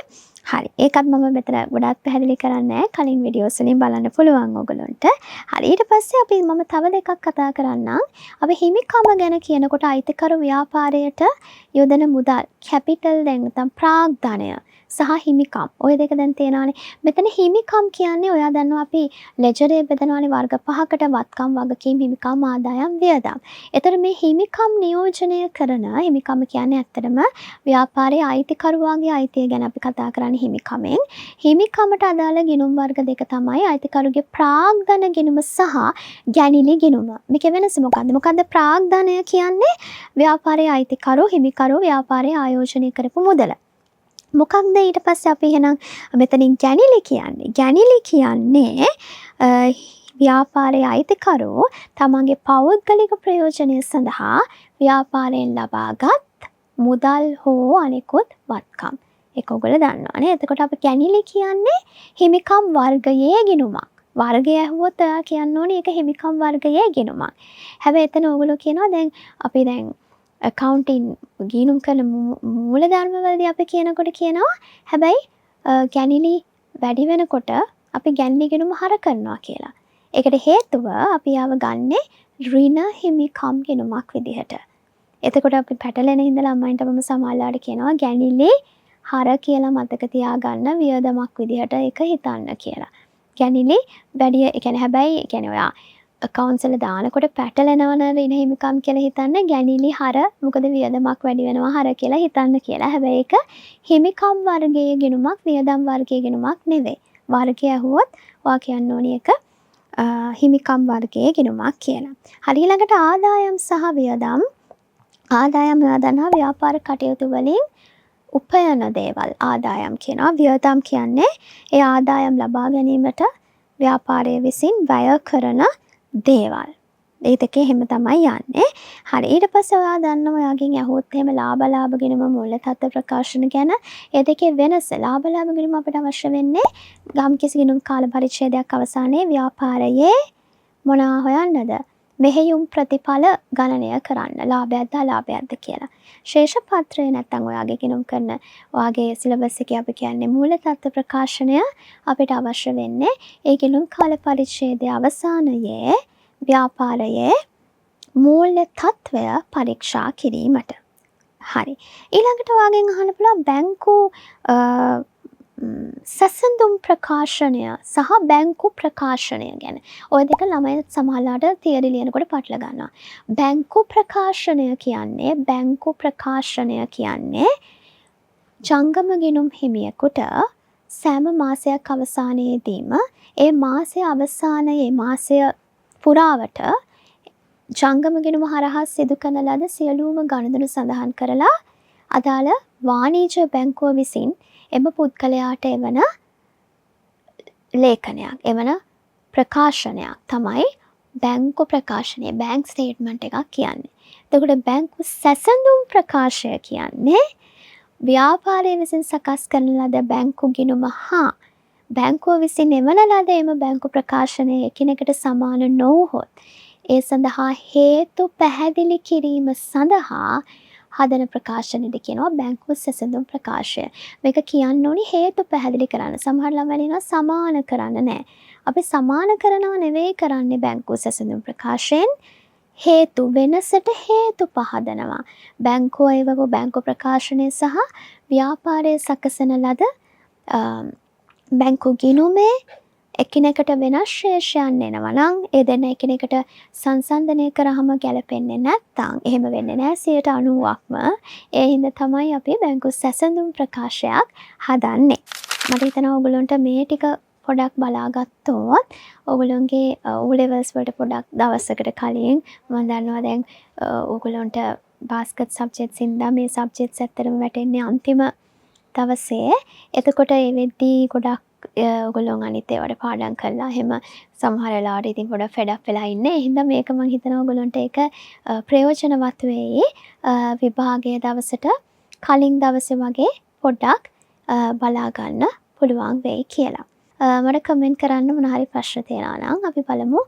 හරි. ඒකත් මම මෙතන ගොඩාක් පැහැදිලි කරන්නේ නෑ. කලින් වීඩියෝස් වලින් බලන්න පුළුවන් ඔයගොල්ලන්ට. හරි. ඊට පස්සේ අපි මම තව දෙකක් කතා කරන්නම්. අපි හිමිකම ගැන කියනකොට අයිතිකරු ව්‍යාපාරයට යොදන මුදල්, කැපිටල් දැන් නැත්නම් ප්‍රාග්ධනය සහ හිමිකම්. ඔය දෙක දැන් තියෙනවානේ. මෙතන හිමිකම් කියන්නේ ඔයා දන්නවා අපි ලෙජරේ බෙදනවානේ වර්ග පහකට: වත්කම්, වගකීම්, හිමිකම්, ආදායම්, වියදම්. එතකොට මේ හිමිකම් නියෝජනය කරන, හිමිකම කියන්නේ ඇත්තටම ව්‍යාපාරයේ අයිතිකරුවාගේ අයිතිය ගැන අපි කතා කරන්නේ හිමිකමෙන්. හිමිකමට අදාළ ගිණුම් වර්ග දෙක තමයි අයිතිකරුගේ ප්‍රාග්ධන ගිණුම සහ ගැනිලි ගිණුම. මේකේ වෙනස මොකද්ද? මොකද්ද ප්‍රාග්ධනය කියන්නේ? ව්‍යාපාරයේ අයිතිකරු, හිමිකරු ව්‍යාපාරයේ ආයෝජනය කරපු මුදල. මොකක්ද ඊට පස්සේ අපි එහෙනම් මෙතනින් ගැනිලි කියන්නේ? ගැනිලි කියන්නේ ව්‍යාපාරයේ අයිතිකරු තමන්ගේ පෞද්ගලික ප්‍රයෝජනය සඳහා ව්‍යාපාරයෙන් ලබාගත් මුදල් හෝ අනෙකුත් වත්කම්. ඒක ඔයගොල්ලෝ දන්නවා නේ. එතකොට අපි ගැනිලි කියන්නේ හිමිකම් වර්ගයේ ගිණුමක්. වර්ගය ඇහුවොත් ඔයා කියන්න ඕනේ ඒක හිමිකම් වර්ගයේ ගිණුමක්. හැබැයි එතන ඔයගොල්ලෝ කියනවා දැන් අපි දැන් ඇකවුන්ටින් ගිණුම් කරන මූලධර්ම වලදී අපි කියනකොට කියනවා හැබැයි ගැනිලි වැඩි වෙනකොට අපි ගැනිලි ගිණුම හර කරනවා කියලා. ඒකට හේතුව අපි එයාව ගන්නේ ඍණ හිමිකම් ගිණුමක් විදිහට. එතකොට අපි පැටලෙන හින්දා ළමයින්ට මම සමහරවිට කියනවා ගැනිලි හර කියලා මතක තියාගන්න, වියදමක් විදිහට ඒක හිතන්න කියලා. ගැනිලි වැඩි, ඒ කියන්නේ හැබැයි ඒ කියන්නේ ඔයා ඇකවුන්ට්ස් වල දානකොට පැටලෙනවනේ ඍණ හිමිකම් කියලා හිතන්න ගැනිලි හර, මොකද වියදමක් වැඩි වෙනවා හර කියලා හිතන්න කියලා. හැබැයි ඒක හිමිකම් වර්ගයේ ගිණුමක්, වියදම් වර්ගයේ ගිණුමක් නෙවෙයි. වර්ගය ඇහුවොත් ඔයා කියන්න ඕනි ඒක හිමිකම් වර්ගයේ ගිණුමක් කියලා. හරි, ඊළඟට ආදායම් සහ වියදම්. ආදායම් ඔයා දන්නවා ව්‍යාපාර කටයුතු වලින් උපයන දේවල් ආදායම් කියනවා. වියදම් කියන්නේ ඒ ආදායම් ලබා ගැනීමට ව්‍යාපාරය විසින් වැය කරන දේවල්. ඒ දෙක එහෙම තමයි යන්නේ. හරි, ඊට පස්සේ ඔයා දන්නවා ඔයාගෙන් ඇහුවොත් එහෙම ලාභ අලාභ ගිණුම, මූල්‍ය තත්ත්ව ප්‍රකාශන ගැන. ඒ දෙකේ වෙනස. ලාභ අලාභ ගිණුම අපිට අවශ්‍ය වෙන්නේ යම්කිසි ගිණුම් කාල පරිච්ඡේදයක් අවසානයේ ව්‍යාපාරයේ මොනවා හොයන්නද? මෙහෙයුම් ප්‍රතිඵල ගණනය කරන්න. ලාභයක්ද අලාභයක්ද කියලා. ශේෂ පත්‍රය නැත්තම් ඔයාගේ ගිණුම් කරන ඔයාගේ සිලබස් එකේ අපි කියන්නේ මූල්‍ය තත්ත්ව ප්‍රකාශනය අපිට අවශ්‍ය වෙන්නේ ඒ ගිණුම් කාල පරිච්ඡේදය අවසානයේ ව්‍යාපාරයේ මූල්‍ය තත්ත්වය පරීක්ෂා කිරීමට. හරි. ඊළඟට ඔයාගෙන් අහන්න පුළුවන් බැංකු සැසඳුම් ප්‍රකාශනය සහ බැංකු ප්‍රකාශනය ගැන. ඔය දෙක ළමයි සමහරලාට තියරි ලියනකොට පටල ගන්නවා. බැංකු ප්‍රකාශනය කියන්නේ ජංගම ගිණුම් හිමියෙකුට සෑම මාසයක් අවසානයේදීම ඒ මාසය අවසානයේ මාසය පුරාවට ජංගම ගිණුම හරහා සිදු කරන ලද සියලුම ගනුදෙනු සඳහන් කරලා අදාළ වාණිජ බැංකුව විසින් එම පුද්ගලයාට එවන ලේඛනයක්, එවන ප්‍රකාශනයක් තමයි බැංකු ප්‍රකාශනය, බැංක් ස්ටේට්මන්ට් එකක් කියන්නේ. එතකොට බැංකු සැසඳුම් ප්‍රකාශය කියන්නේ ව්‍යාපාරය විසින් සකස් කරන ලද බැංකු ගිණුම හා බැංකුව විසින් එවන ලද එම බැංකු ප්‍රකාශනය එකිනෙකට සමාන නොවුවහොත් ඒ සඳහා හේතු පැහැදිලි කිරීම සඳහා හදන ප්‍රකාශනෙට කියනවා බැංකු සැසඳුම් ප්‍රකාශය. මේක කියන්න ඕනි හේතු පැහැදිලි කරන්න. සමහර ළමයි ලියනවා සමාන කරන්න නෑ. අපි සමාන කරනව නෙවෙයි කරන්නේ බැංකු සැසඳුම් ප්‍රකාශයෙන්. හේතු වෙනසට හේතු පහදනවා. බැංකුව එවපු බැංකු ප්‍රකාශනය සහ ව්‍යාපාරය සකසන ලද බැංකු ගිණුමේ එකිනෙකට වෙනස් ශේෂයන් එනවා නම්, ඒ දෙන්න එකිනෙකට සංසන්දනය කරාම ගැලපෙන්නේ නැත්තම්, එහෙම වෙන්නේ නෑ 90%ක්ම. ඒ හින්දා තමයි අපි බැංකු සැසඳුම් ප්‍රකාශයක් හදන්නේ. මට හිතෙනවා ඔයගොල්ලන්ට මේ ටික පොඩක් බලාගත්තොත් ඔයගොල්ලන්ගේ ඕ ලෙවල්ස් වලට පොඩක් දවසකට කලින්, මම දන්නවා දැන් ඔයගොල්ලන්ට බාස්කට් සබ්ජෙක්ට්ස් හින්දා මේ සබ්ජෙක්ට්ස් ඇත්තටම වැටෙන්නේ අන්තිම දවසේ. එතකොට ඒ වෙද්දී ගොඩක් ඔයගොල්ලෝ අනිත් ඒවාට පාඩම් කරලා එහෙම සමහර වෙලාවට ඉතින් පොඩක් ෆෙඩ් අප් වෙලා ඉන්නේ. ඒ හින්දා මේක මං හිතනවා ඔයගොල්ලන්ට ඒක ප්‍රයෝජනවත් වෙයි. විභාගය දවසට කලින් දවසේ වගේ පොඩ්ඩක් බලා ගන්න පුළුවන් වෙයි කියලා. මට කමෙන්ට් කරන්න මොන හරි ප්‍රශ්න තියෙනවා නම්. අපි බලමු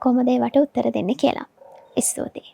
කොහොමද ඒවට උත්තර දෙන්නේ කියලා. ස්තුතියි.